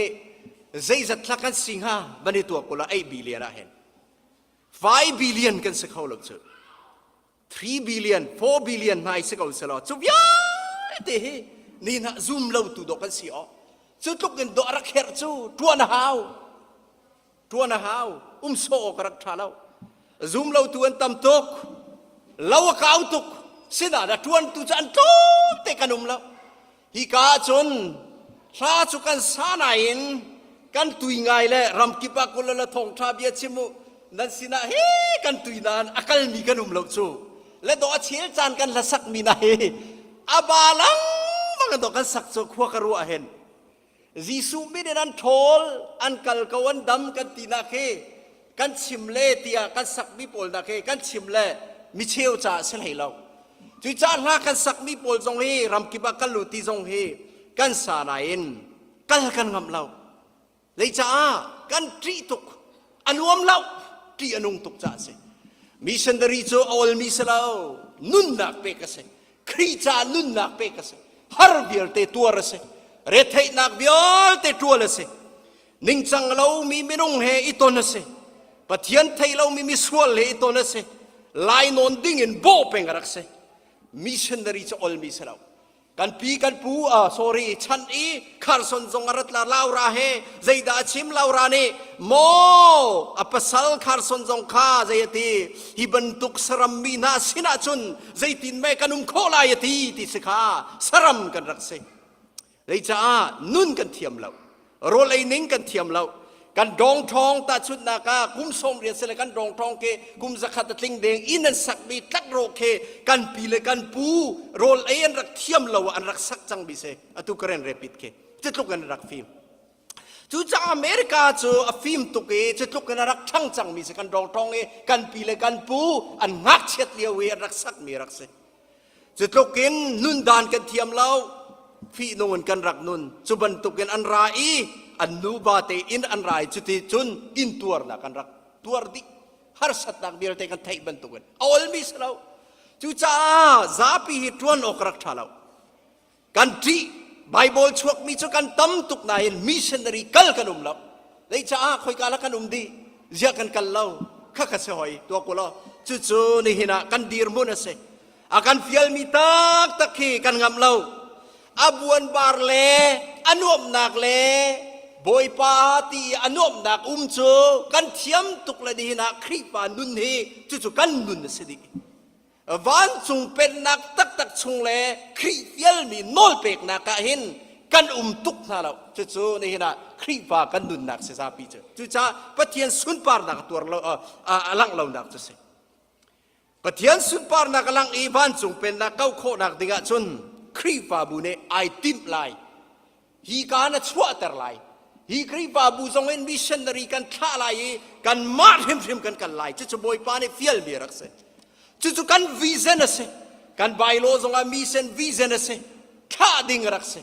zeizat thla kan si hnga van i tuak kula 8 billion ah hin. 5 billion kan si kho lo cu. 3 billion, 4 billion hna i si ko selaw cu vialte hi ni hna zum lo tu dawh kan si aw. Cu tluk in dawh rak herh cu ṭuan a hau. Ṭuan a hau. Um sawh awk a rak ṭha lo. Zum lo tu an tam tuk. Lo a kau tuk. Sinah dah ṭuan tu cu an tlawm te kan um lo. Hika ahcun hla cu kan sa nain kan tui ngai le ramkip ah kul le thawngṭha bia chim u nan sinah hi kan tui nain a kalmi kan um lo cu le dawh a chel caan kan hlasak mi na hi a ba langmang dawh kan sak cu khua ka ruah hen Jesuh min in an ṭhawl an kal ko an dam kan tinak hi kan chim le tiah kan sakmi pawl nak hi kan chim le micheu caah si hlei lo. Cucaah hla kan sakmi pawl zong hi ramkip ah kan lut ti zong hi kan sa nain kal kan ngamh lo. Zeicaah kan ṭih tuk a nuam lo ṭih a nung tuk caah a si. Missionary cu a olmi si lo nunnak pek a si. Khrih caah nunnak pek a si. Har vialte tuar a si. Retheihnak vialte ṭual a si. Ningcang lomi minung he i ton a si. Pathian thei lomi misual he i ton a si. Lainawn ding in bawh peng a rak si. Missionary cu olmi si lo. Kan pi kan pu uh, sorry chan i Carson zong a rat la Laura he zeidah a chim Laura nih maw a pasal Carson zong kha zei a ti hi bantuk saram mi hna sinah cun zeitin me kan um khawh lai a ti ti si kha saram kan rak si Zeicaah nun kan thiam lo. Rawl ei ning kan thiam lo. Kan dawng ṭhawng tahchunhnak ah kum 80 sile kan dawng ṭhawng ke kum zakhat a tling deng inn an sakmi tlakrawh ke kan pi le kan pu rawl ei an rak thiam lo an rak sak cangmi si atu karen rapid ke cutluk in rak fim. Cucaah America cu a fim tuk i cutluk in a rak ṭhang cangmi si kan dawng ṭhawng i kan pi le kan pu an ngakchiat lio i an rak sakmi rak si. Cutluk in nundan kan thiam lo, fihnung in kan rak nun. Cu bantukin an ra i an nuva tein an ra i cuti cun intuarnak an rak tuar dih. Harsatnak vialte kan theih bantukin a olmi si lo. Cucaah zapi hi ṭuan awk rak ṭha lo. Kan ṭih Bible chuakmi cu kan tam tuk nain missionary kal kan um lo. Zeicaah khoika la kan um dih? Ziah kan kal lo? Kha kha si hoi tua ku law. Cucu nihin ah kan dirhmun a si. A kan fialmi taktak khi kan ngamh lo. A buanbar le a nuamhnak le Bawipa ti i a nuamhnak um cu kan thiam tuk le nihin ah Khrihfa nun hi cucu kan nun a si dih. Vancung pennak taktak chung le Khrih fialmi nawlpeknak ah hin kan um tuk hna lo. Cucu nihin ah Khrihfa kan nunnak si zapi cu. Cucaah Pathian sunparnak a tuar lo a langh lonak cu si. Pathian sunparnak a langh i vancung pennak kau khawhnak ding ah cun Khrihfabu nih ai timh lai. Hi ka na chuahter lai. Hi Khrihfabu zong in missionary kan thlah lai i kanmah hrimhrim kan kal lai. Cucu Bawipa nih fialmi rak si. Cucu kan vision a si. Kan bylaw zongah mission vision a si. Thlah ding rak si.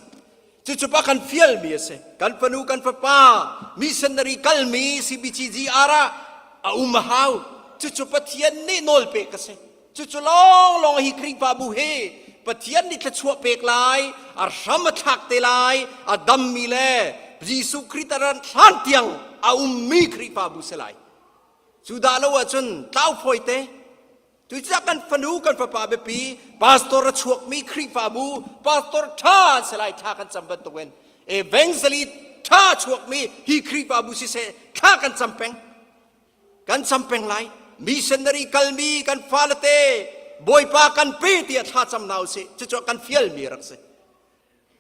Cucu pa kan fialmi a si. Kan fanu kan fapa missionary kalmi CBCGR ah a um a hau. Cucu Pathian nih nawl pek a si. Cucu lawnglawng hi Khrihfabu hi Pathian nih thluachuah pek lai, a hram a thlak te lai, a dammi le Jesuh Khrih ran hlan tiang a ummi Khrihfabu si lai. Cu dah lo ahcun tlau fawi te. Cucaah kan fanu kan fapa biapi pastor a chuakmi Khrihfabu pastor ṭha an si lai thla kan cam bantukin evangelist ṭha chuakmi hi Khrihfabu siseh thla kan cam peng. Kan cam peng lai. Missionary kalmi kan fale te Bawipa kan pe tiah thla cam hna usih. Cucu kan fialmi rak si.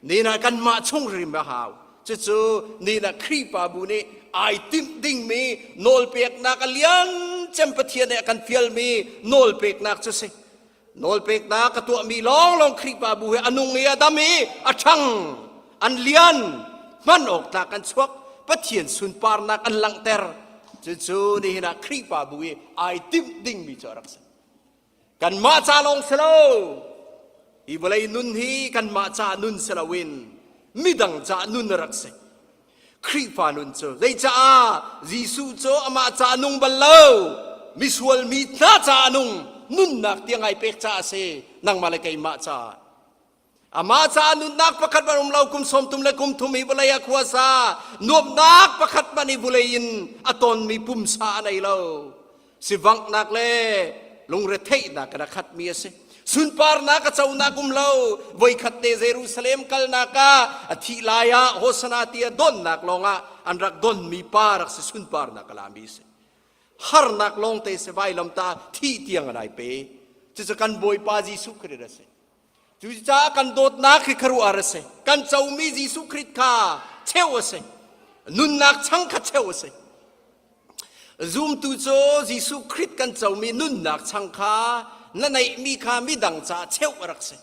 Nina kanmah chung rim a hau. Cucu nina Khrihfabu nih ai timh dingmi nawlpeknak a lian cem Pathian nih a kan fialmi nawlpeknak cu si. Nawlpeknak ka tuahmi lawnglawng Khrihfabu hi a nung i a dam i a ṭhang, an lian, hman awk tlak an chuak, Pathian sunparnak an langhter. Cucu nihin ah Khrihfabu i ai timh dingmi cu a rak si. Kanmah ca lawng si lo. Hi vawlei nun hi kanmah ca nun si loin midang ca nun a rak si. Khrihfa nun cu zeicaah Jesuh cu amah ca a nung bal lo misual mi hna ca a nung nunnak tiang ai pek caah a si nangmah le keimah caah amah caah nunnak pakhat man um lo kum sawm tum le kum thum hi vawlei ah khuasa nuamhnak pakhat man hi vulei in a tonmi pumsa a nei lo sivanghnak le lungretheihnak in a khatmi a si. Sunparnak a conak um lo. Voikhat te Jerusalem kalnak ah a thih lai ah Hosana ti a donnak lawngah an rak donmi pa rak si sunparnak a lami si. Harnak lawng te si vailam ta thih tiang an ai pe. Cucu kan Bawipa Jesuh Khrist a si. Cucaah kan dawtnak hi khuaruahhar a si. Kan comi Jesuh Khrist kha cheu a si. Nunnak chang kha cheu a si. Zumtu cu Jesuh Khrist kan comi nunnak chang kha na neihmi kha midang caah cheuh a rak si.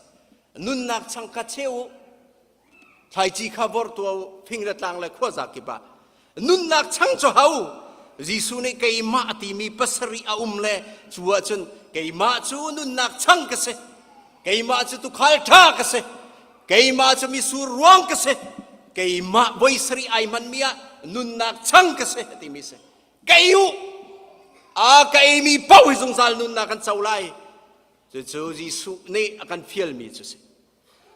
Nunnak chang kha cheu u. Thlaici kha vorh tuah u, fing le tlang le khuaza kip ah. Nunnak chang cu ho? Jesuh nih keimah a timi pasarih a um le cu ahcun keimah cu nunnak chang ka si. Keimah cu tuukhal ṭha ka si. Keimah cu misur ruang ka si. Keimah voi sarih ai hmanmi ah nunnak chang ka si a timi si. Ka ei u. A ka eimi paoh hi zungzal nunnak an co lai. Cucu Jesuh nih a kan fialmi cu si.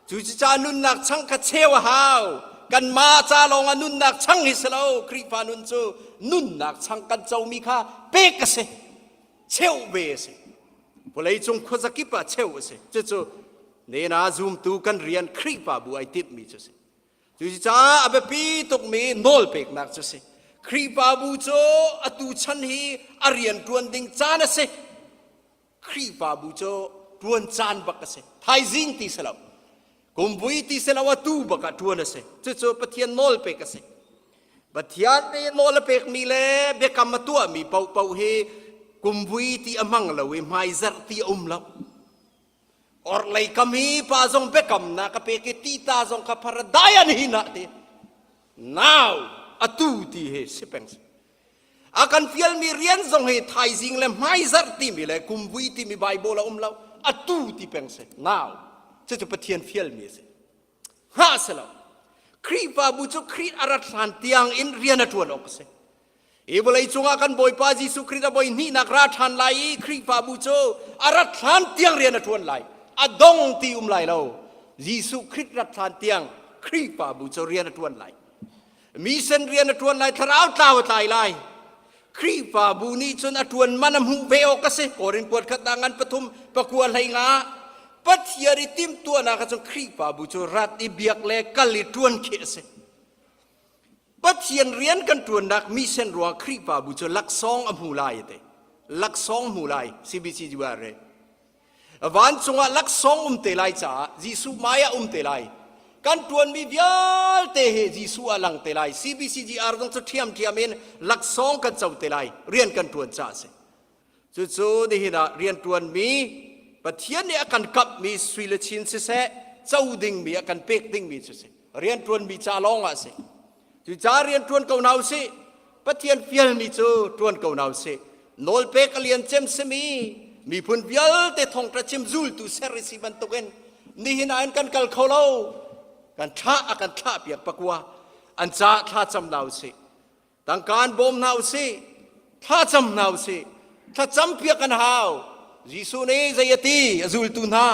Cucaah nunnak chang kha cheu a hau. Kanmah ca lawng ah nunnak chang hi si lo. Khrihfa nun cu nunnak chang kan comi kha pek a si. Cheuh ve a si. Vawleicung khuazakip ah cheu a si. Cucu nena zumtu kan rian Khrihfabu ai timhmi cu si. Cucaah a biapi tukmi nawlpeknak cu si. Khrihfabu cu atu chan hi a rian ṭuan ding caan a si. Khrihfabu cu ṭuan caan bak a si. Thaizing ti si lo. Kumvui ti si lo atu bak ah ṭuan a si. Cucu Pathian nawl pek a si. Pathian nih nawl a pekmi le biakam a tuahmi paohpaoh hi kumvui ti a hmang lo i hmaizarh ti a um lo. Orhlei kam hi pa zong biakamnak a pek i tita zong kha paradai an hin ah ti. Now atu ti hi si peng si. A kan fialmi rian zong hi thaizing le hmaizarh timi le kumvui timi Bible a um lo. Atu ti peng si. Now. Cucu Pathian fialmi a si. Hngah si lo. Khrihfabu cu Khrih a rat hlan tiang in rian a ṭuan awk a si. Hi vawlei cungah kan Bawipa Jesuh Khrih a voi hnihnak ra ṭhan lai i Khrihfabu cu a rat hlan tiang rian a ṭuan lai. A dong ti um lai lo. Jesuh Khrih rat hlan tiang Khrihfabu cu rian a ṭuan lai. Mission rian a ṭuan lai, thlarau tlau a tlai lai. Khrihfabu nih cun a ṭuan man a hmuh ve awk a si. Korin kuat khat ah ngan pathum pakua hlei nga Pathian i timhtuahnak ah cun Khrihfabu cu rat i biak le kal i ṭuan khi a si. Pathian rian kan ṭuannak mission ruang Khrihfabu cu laksawng a hmu lai te. Laksawng hmu lai CBC URA. Vancung ah laksawng um te lai caah Jesuh hmai ah um te lai. Kan ṭuanmi vialte hi Jesuh ah lang te lai. CBCGR zong cu ṭhiamṭhiam in laksawng kan co te lai. Rian kan ṭuan caah a si. Cucu nihin ah rian ṭuanmi Pathian nih a kan kamhmi sui le chin siseh, co dingmi a kan pek dingmi cu si. Rian ṭuanmi ca lawng ah a si. Cucaah rian ṭuan ko hna usih. Pathian fialmi cu ṭuan ko hna usih. Nawlpek a lian cem simi miphun vialte thawngṭha chim zultu ser i si bantukin nihin ah hin kan kal kho lo. Kan thlah a kan thlah piak pakua. An caah thla cam hna usih. Tangka an bawm hna usih. Thlacam hna usih. Thlacam piak an hau. Jesuh nih zei a ti? A zultu hna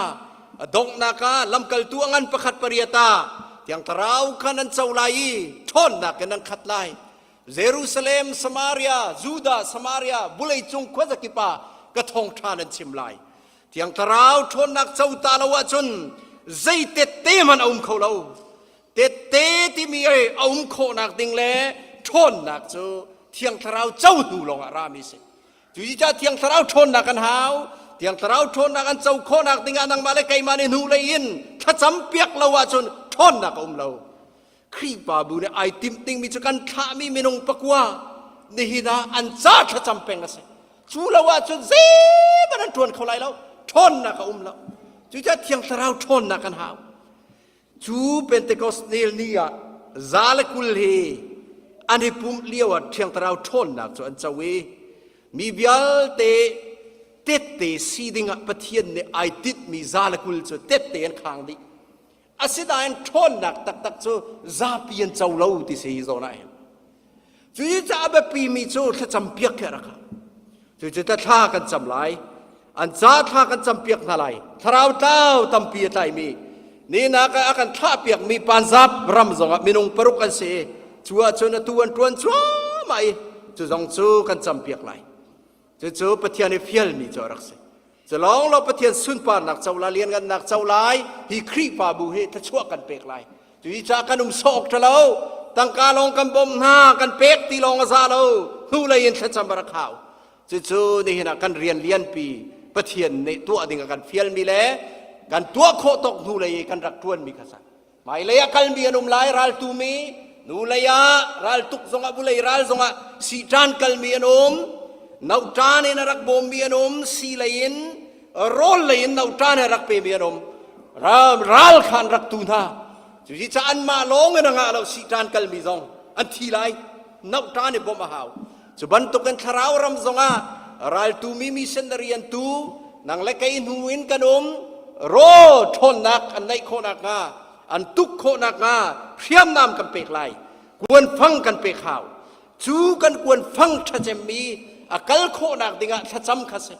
a donghnak ah lamkaltu a ngan pakhat pariat ah Thiang Thlarau kha nan co lai i ṭhawnnak in nan khat lai. Jerusalem, Samaria, Judah, Samaria, vawleicung khuazakip ah ka thawngṭha nan chim lai. Thiang Thlarau ṭhawnnak co ta lo ahcun zei tette hmanh a um kho lo. Tette timi a um khawhnak ding le ṭhawnnak cu Thiang Thlarau co hnu lawngah rami si. Cucaah Thiang Thlarau ṭhawnnak kan hau. Thiang Thlarau ṭhawnnak an co khawhnak dingah nangmah le keimah nih hnulei in thlacam piak lo ahcun ṭhawnnak a um lo. Khrihfabu nih ai timh dingmi cu kan thlahmi minung pakua nihin ah an ca thlacam peng a si. Cu lo ahcun zeihmanh an ṭuan kho lai lo. Ṭhawnnak a um lo. Cucaah Thiang Thlarau ṭhawnnak kan hau. Cu Pentecost nil ni ah za le 20 hi an i pumh lio ah Thiang Thlarau ṭhawnnak cu an co i mi vialte tette si dingah Pathian nih ai tinhmi za le 20 cu tette an khang dih. Asinain ṭhawnnak taktak cu zapi an co lo ti si hi zawn ah hin. Cucu a biapimi cu thlacam piak khi a rak hau. Cucu ta thla kan cam lai. An ca thla kan cam piak hna lai. Thlarau tlau tampi a tlaimi. Ni nak ah a kan thlah piakmi Panzap ram zongah minung paruk an si i cu ahcun atu an ṭuan cuahmah i cu zong cu kan cam piak lai. Cucu Pathian i fialmi cu a rak si. Cu lawng lo Pathian sunparnak co lai, lianngannak co lai, hi Khrihfabu hi thluachuah kan pek lai. Cuhi caah kan um sawh awk ṭha lo. Tangka lawng kan bawmh hna, kan pek ti lawng a za lo. Hnulei in thlacam a rak hau. Cucu nihin ah kan rian lianpi Pathian nih tuah ding a kan fialmi le kan tuah khawh tawk hnulei i kan rak ṭuanmi kha sa. Hmailei ah kalmi an um lai raltumi, hnulei ah raltuk zongah vulei ral zongah siṭan kalmi an um, noṭan in a rak bawmmi an um, si lei in rawl lei in noṭan a rak pemi an um. Ral, ral kha an rak tu hna. Cuci ca anmah lawng in a ngah lo siṭan kalmi zong an thi lai. Noṭan i bawmh a hau. Cu bantukin thlarau ram zongah raltumi missionary an tu nang le kei hnu in kan um raw ṭhawnnak an neih khawh nakhnga an tuk khawh nakhnga hriamnam kan pek lai kuanfang kan pek hau cu kan kuanfang ṭhacemmi a kal khawhnak dingah thlacam kha si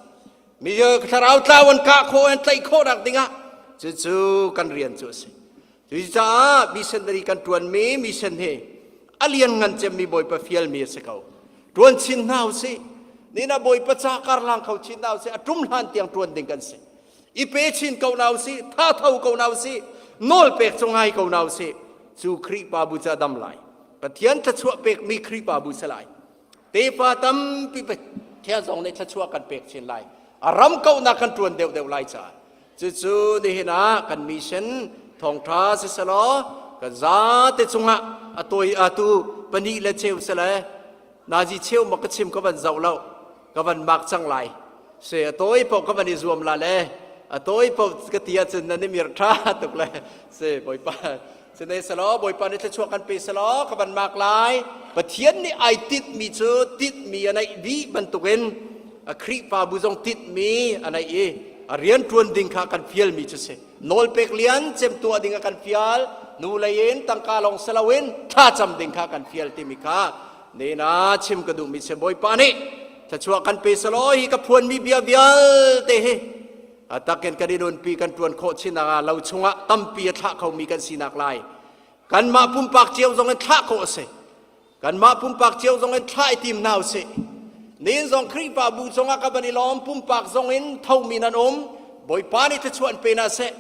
mi thlarau tlau an kah khawh an tlaih khawh nak dingah cucu kan rian cu a si Cucaah missionary kan ṭuanmi mission hi a lianngan cemmi Bawipa fialmi a si ko. Ṭuan chin hna usih. Nina Bawipa ca karlang kho chin hna usih. A ṭum hlan tiang ṭuan ding kan si. I pe chin ko hna usih. Tha tho ko hna usih. Nawl pek cu ngai ko hna usih. Cu Khrihfabu cu a dam lai. Pathian thluachuah pekmi Khrihfabu si lai. Tefa tampi Pathian zong nih thluachuah kan pek chin lai. A ram kauhnak kan ṭuan deuhdeuh lai caah. Cucu nihin ah kan mission thawngṭha siselaw kan zate cungah a tawi atu pahnih le cheu sile nazi cheu ma ka chim ka van zoh lo ka van mak cang lai se a tawi paoh ka van i zuam la le a tawi paoh ka ti ahcun nan i mir ṭha tuk le se bawipa Sine selaw Bawipa nih thluachuah kan pe selaw ka van mak lai. Pathian nih ai tinhmi cu tinhmi a neih dih bantukin a Khrihfabu zong tinhmi a neih i a rian ṭuan ding kha kan fialmi cu si. Nawlpek lian cem tuah ding a kan fial, nu lei in tangka lawng si loin thlacam ding kha kan fial timi kha nena chim ka duhmi si Bawipa nih thluachuah kan pe selaw hi ka phuanmi bia vialte hi A takin kan i nunpi kan ṭuan khawh chin ah lo chungah tampi a thlah khomi kan sinak lai. Kanmah pumpak cio zong in thlah khawh a si. Kanmah pumpak cio zong in thlah i tim hna usih. Nin zong Khrihfabu zongah ka van i lawm pumpak zong in thomi nan um. Bawipa nih thluachuah an pe hna seh.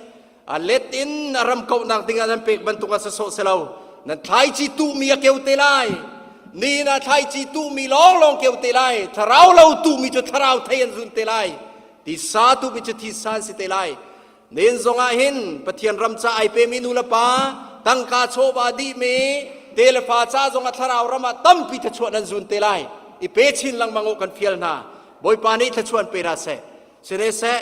A let in a ram kauhnak dingah nan pek bantuk ah sasawh si lo. Nan thlaici tuhmi a keu te lai. Ni na thlaici tuhmi lawnglawng keu te lai. Thlarau lo tuhmi cu thlarau thei an zun te lai. Tisa tu mi cu thisa an si te lai. Nen zongah hin Pathian ram ca ai pemi nu le pa tangka chawva dihmi te le fa ca zongah thlarau ram ah tampi thluachuah nan zun te lai. I pe chin lengmang u kan fial hna. Bawipa nih thluachuah an pe hna seh. Sine seh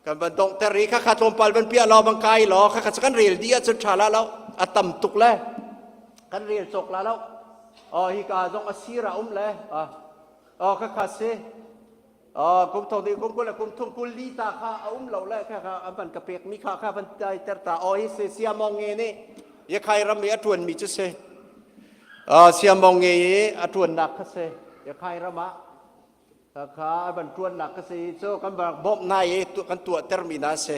kan van donghter i khakha tlawmpal van piah law bang kai law khakha kan rel dih ahcun ṭha la lo a tam tuk le kan rel cawk la lo oh hi ka zong a sir a um le oh khakha si kum thong ding kum 20 le kum thum 24 ta kha a um lo le kha kha an van ka pek mi kha kha van tai ter ta o hi se siamong nge nih yakhai ram i a tuan mi cu si siamong nge i a tuan nak kha si yakhai ram ah kha an van tuan nak kha si cu kan van bawmh na i kan tuah ter mi na si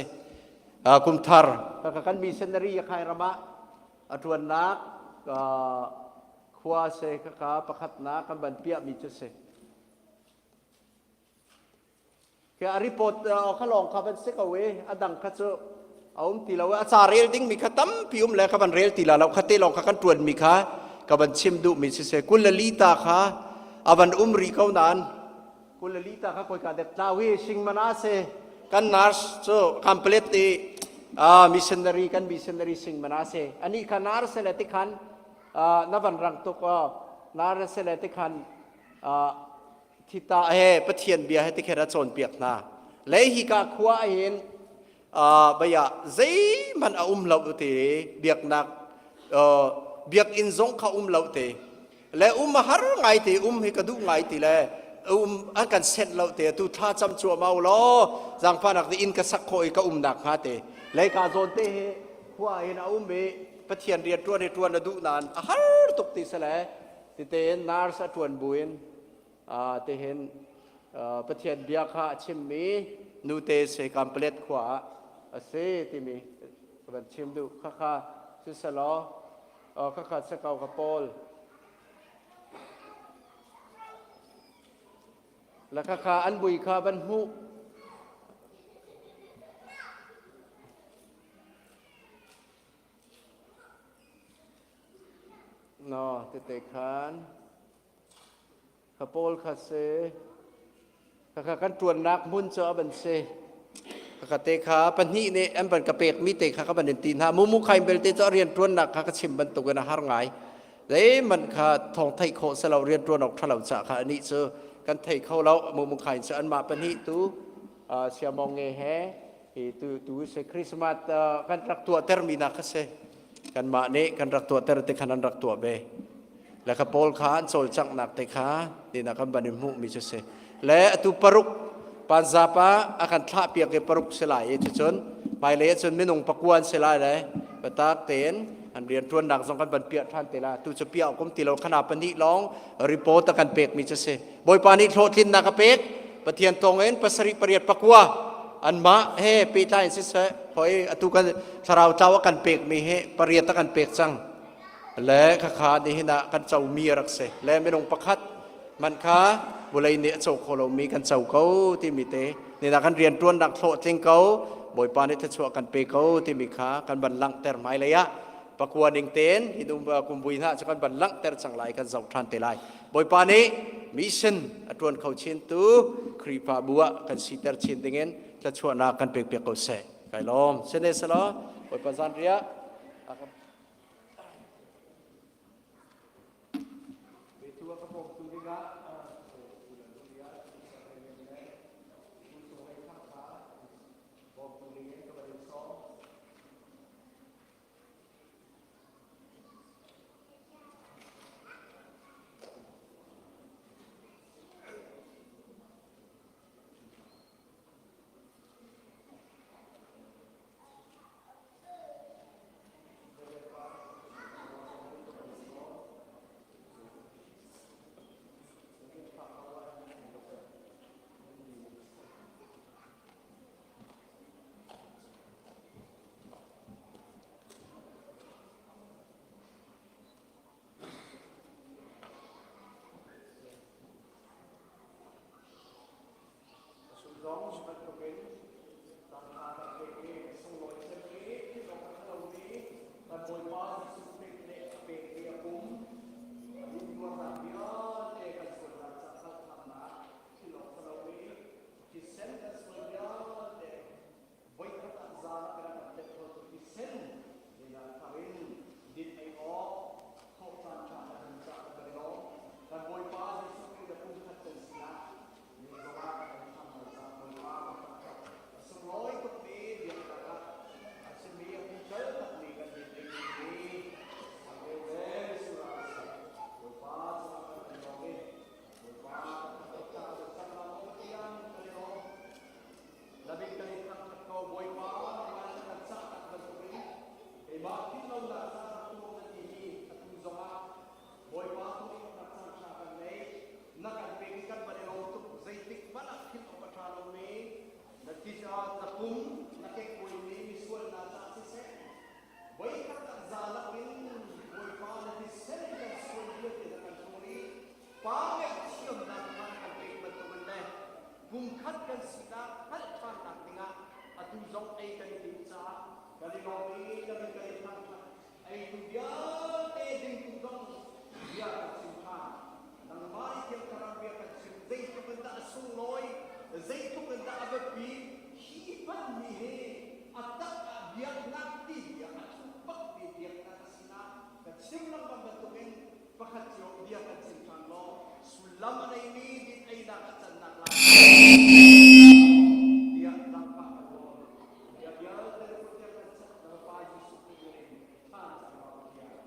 kum thar kha kan missionary yakhai ram ah a tuan nak khua se kha kha pakhat na kan van piah mi cu si Khi a report kha lawng kha van si ko i a dang kha cu a um ti lo a ca rel ding mi kha tampi um le kha van rel ti la lo kha te lawng kha kan tuan mi kha ka van chim duh mi siseh 24 ta kha a van um ri ko nain 24 ta kha koi ka dek tlau hi singmana se kan nurse cu complete i missionary kan missionary singmana se ani kha nurse le tikhan na van rang tuk nurse le tikhan Thita he Pathian bia he tikher a cawnpiak hna. Le hika khua hin baya zeihmanh a um lo te biaknak biakinn zong kha um lo te le um a har ngai te um hi ka duh ngai ti le um an kan senh lo te tu thla cam cuahmah law zaangfahnak te inn ka sak khawh i ka um nak hnga te le ka zawn te hi khua hin a um i Pathian rian ṭuan hi ṭuan a duh nain a har tuk ti sale. Titein nurse a ṭuan buin tihin Pathian bia kha a chimmi nute se Kampalet khua ah a si timi ka van chim duh. Khakha siselaw khakha sakau ka pawl. La khakha an bui kha van hmuh. No, tete khan. Kha pawl kha si. Khakha kan ṭuannak hmun cu a van si. Khakha te kha pahnih nih an van ka pekmi te kha ka van in ti hna. Mumu khaim belte cu a rian ṭuannak kha ka chim bantukin a har ngai. Zeihmanh kha thawng theih khawh si lo rian ṭuan awk ṭha lo caah kha anih cu kan thei kho lo. Mumu khain cu anmah pahnih tu siamong nge he hi tu tu si Christmas kan rak tuahtermi nak kha si. Kanmah nih kan rak tuahter te khan an rak tuah ve. Le kha pawl kha an cawlcanghnak te kha tina kan van in hmuhmi cu si. Le atu paruk panzap ah a kan thlah piak i paruk si lai i cucun hmailei ahcun minung pakua an si lai le biatak tein an rian ṭuannak zong kan van piah ṭhan te la tu cu piah kum ti lo khana pahnih lawng report a kan pekmi cu si Bawipa nih hlawhtlinnak a pek Pathian tawng in pasarih pariat pakua anmah he pehtlai in siseh hoi atu kan thlarau tlau a kan pekmi hi pariat a kan pek cang le khakha nihin ah kan comi a rak si le minung pakhat man kha vulei nih a co kho lomi kan co ko timi te nina kan rian ṭuannak hlawhtling ko Bawipa nih thluachuah kan pe ko timi kha kan van langhter hmailei ah pakua ning tein hi kum vui hna cu kan van langhter cang lai kan zoh ṭhan te lai Bawipa nih mission a ṭuan kho chin tu Khrihfabu ah kan siter chin dingin thluachuahnak kan pek piak ko seh kai lawm sene selaw Bawipa zan riah Zong bantukin caan kan pek i sunglawi cemmi thil awk a ṭha lomi kan Bawipa Jesuh Khrih nih a pekmi a pum a intuarnak vialte kan sualnak ca hngalhthiamnak thil awk ṭha lomi thisen kan sual vialte voikhat ah zan a kan kan tlet khotu thisen lila thar in din ei awk thawh caan ṭha na kan cah kan i lawm kan Bawipa Jesuh Khrih le pumkhat kan sinak Sunglawi tukmi biaknak ah a simi a pical takmi kan din ding mi a le surah a si. Bawipa cungah kan kan lawm i Bawipa kan thangṭhat kan cang la maw Pathian kan i lawm. Labik kan i thangṭhat ko Bawipa nangmah na kan cah tak bantukin keimah philhlonak ca rak tuah na ti hi atu zongah Bawipa thawngnak caan ṭha kan nei. Na kan pek i kan van i lawm tuk. Zeitik hmanh ah philh awk a ṭha lomi na ti na pum na kekkuaimi misual hna caah siseh, voikhat ah za lakin Bawipa na thisen in kan sual vialte na kan ṭhawl i Pa ngaihthiamnak kha na kan pek bantukin le pumkhat kan sinak hngalh ṭhannak dingah atu zong ei kan i timh caah kan i lawm i na min kan i thangṭhat. Eitu vialte dingtu zong bia kan chim ṭhan. Nangmah nih Thiang Thlarau bia kan chim. Zeitluk in dah a sunglawi, zeitluk in dah a biapi, hi hmanmi hi a tak ah biaknak ti bia a thup bakmi biaknak a sinak ka chim lengmang bantukin pakhat cio bia kan chim ṭhan law sullam a neimi din einak a cannak lai tiah zaangfah kan nawl. Bia vialte na kut tiang kan chanh na Fapa Jesuh Khrih min in thla cam ba Pathian.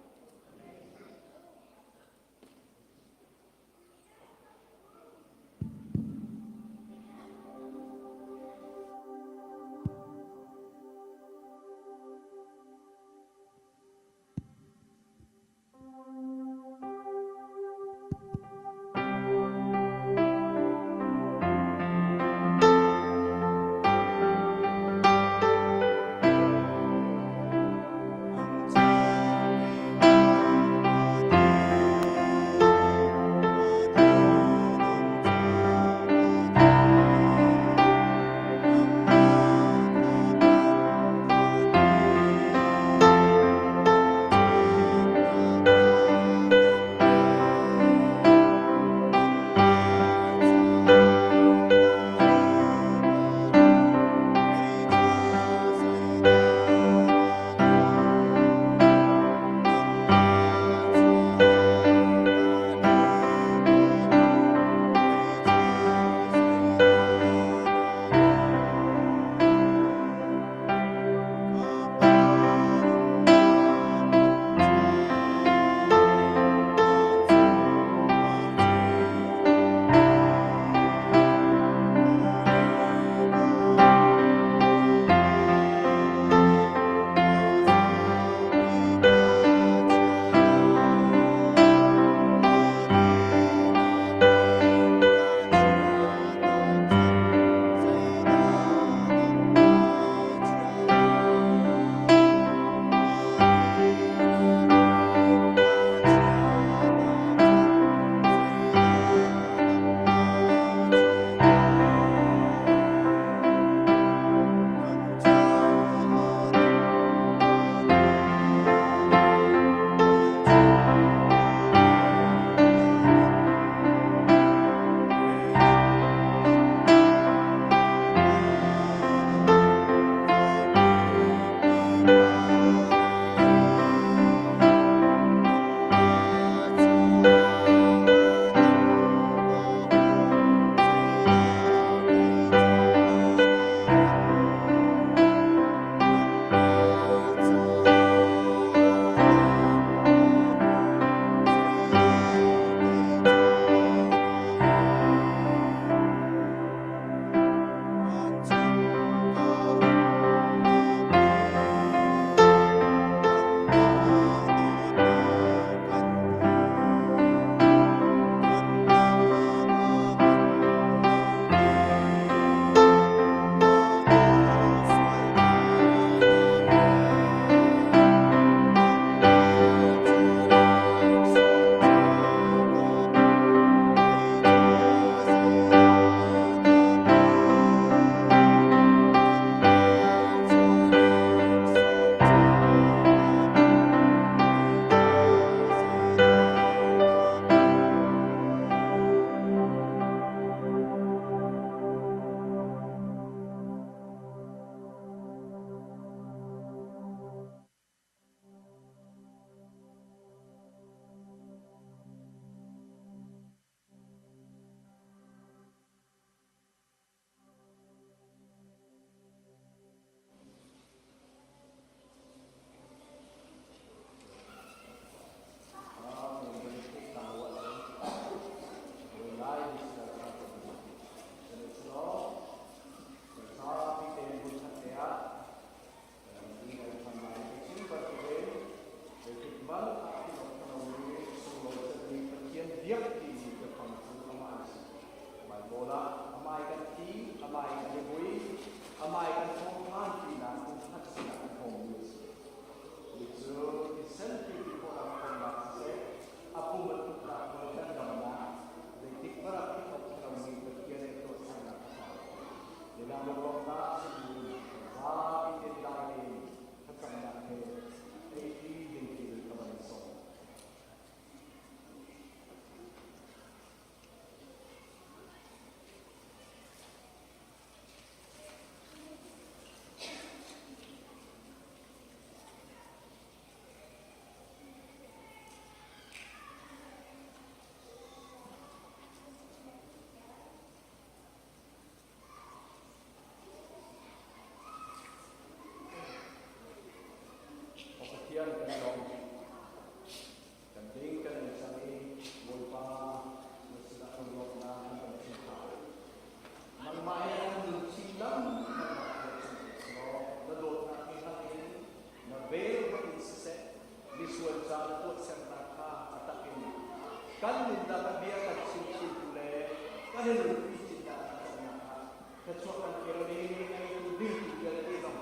Kan i nunpi chin dah kan cawmnak ah thluachuah kan kel i a eitu dingtu vialte zong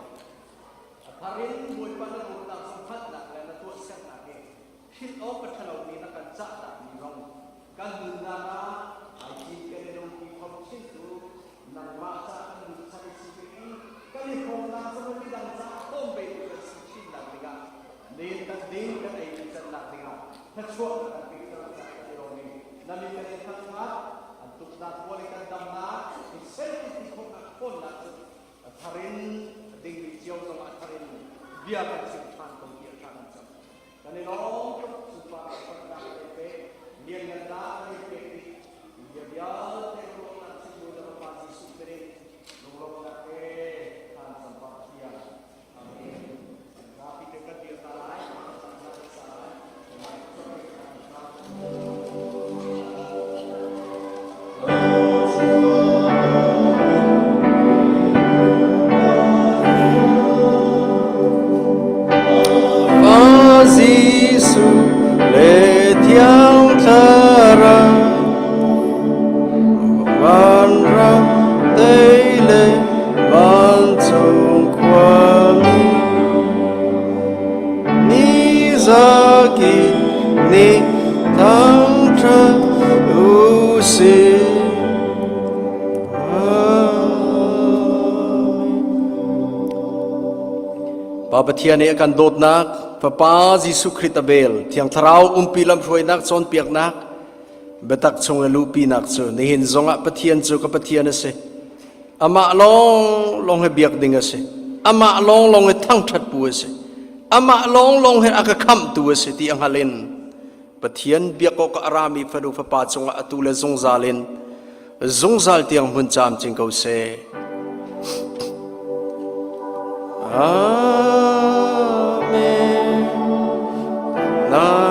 a thar in Bawipa na dawtnak zong hngalhnak le na tuahsernak hi philh awk a ṭhalomi na kan cahtakmi zong kan nunnak ah ai cinken i lungpi khom chintu nangmah ca kan nun chan i si i kan i hrawmnak zong midang caah hrawm ve tu kan si chinnak dingah len kan ding kan ei mi cannak dingah thluachuah na kan pek cang caah kan i lawm i na min kan in thangṭhat. An tuknak kual i kan damnak thisen ti khawhnak ṭhawnnak cu a thar in a dingmi cio zong a thar in bia kan chim ṭhan ko tiah thla kan cam. Kan i lawm tuk. Sunparnak upatnak kan in pek, lianngannak kan in pek dih. Bia vialte ruahnak chimtu na Fapa Jesuh Khrih lunglawmhnak he thlan cam pah Pathian. Amen. Zapi te kan dir hna lai. Pa Jesuh le Thiang Thlarau vanram tei le vancung khuami ni zaki nih thangṭhat u sih. Pa Pathian nih a kan dawtnak, Fapa Jesuh Khrih a vel, Thiang Thlarau umpi lamhruainak cawnpiaknak, biatak chung i luhpinak cu nihin zongah Pathian cu ka Pathian a si. Amah lawng lawng he biak ding a si. Amah lawng lawng he thangṭhat pu a si. Amah lawng lawng he a ka khamhtu a si ti a hngal in Pathian biak awk a rami fanu fapa cungah atu le zungzal in zungzal tiang hmun camcin ko seh. Amen. Na.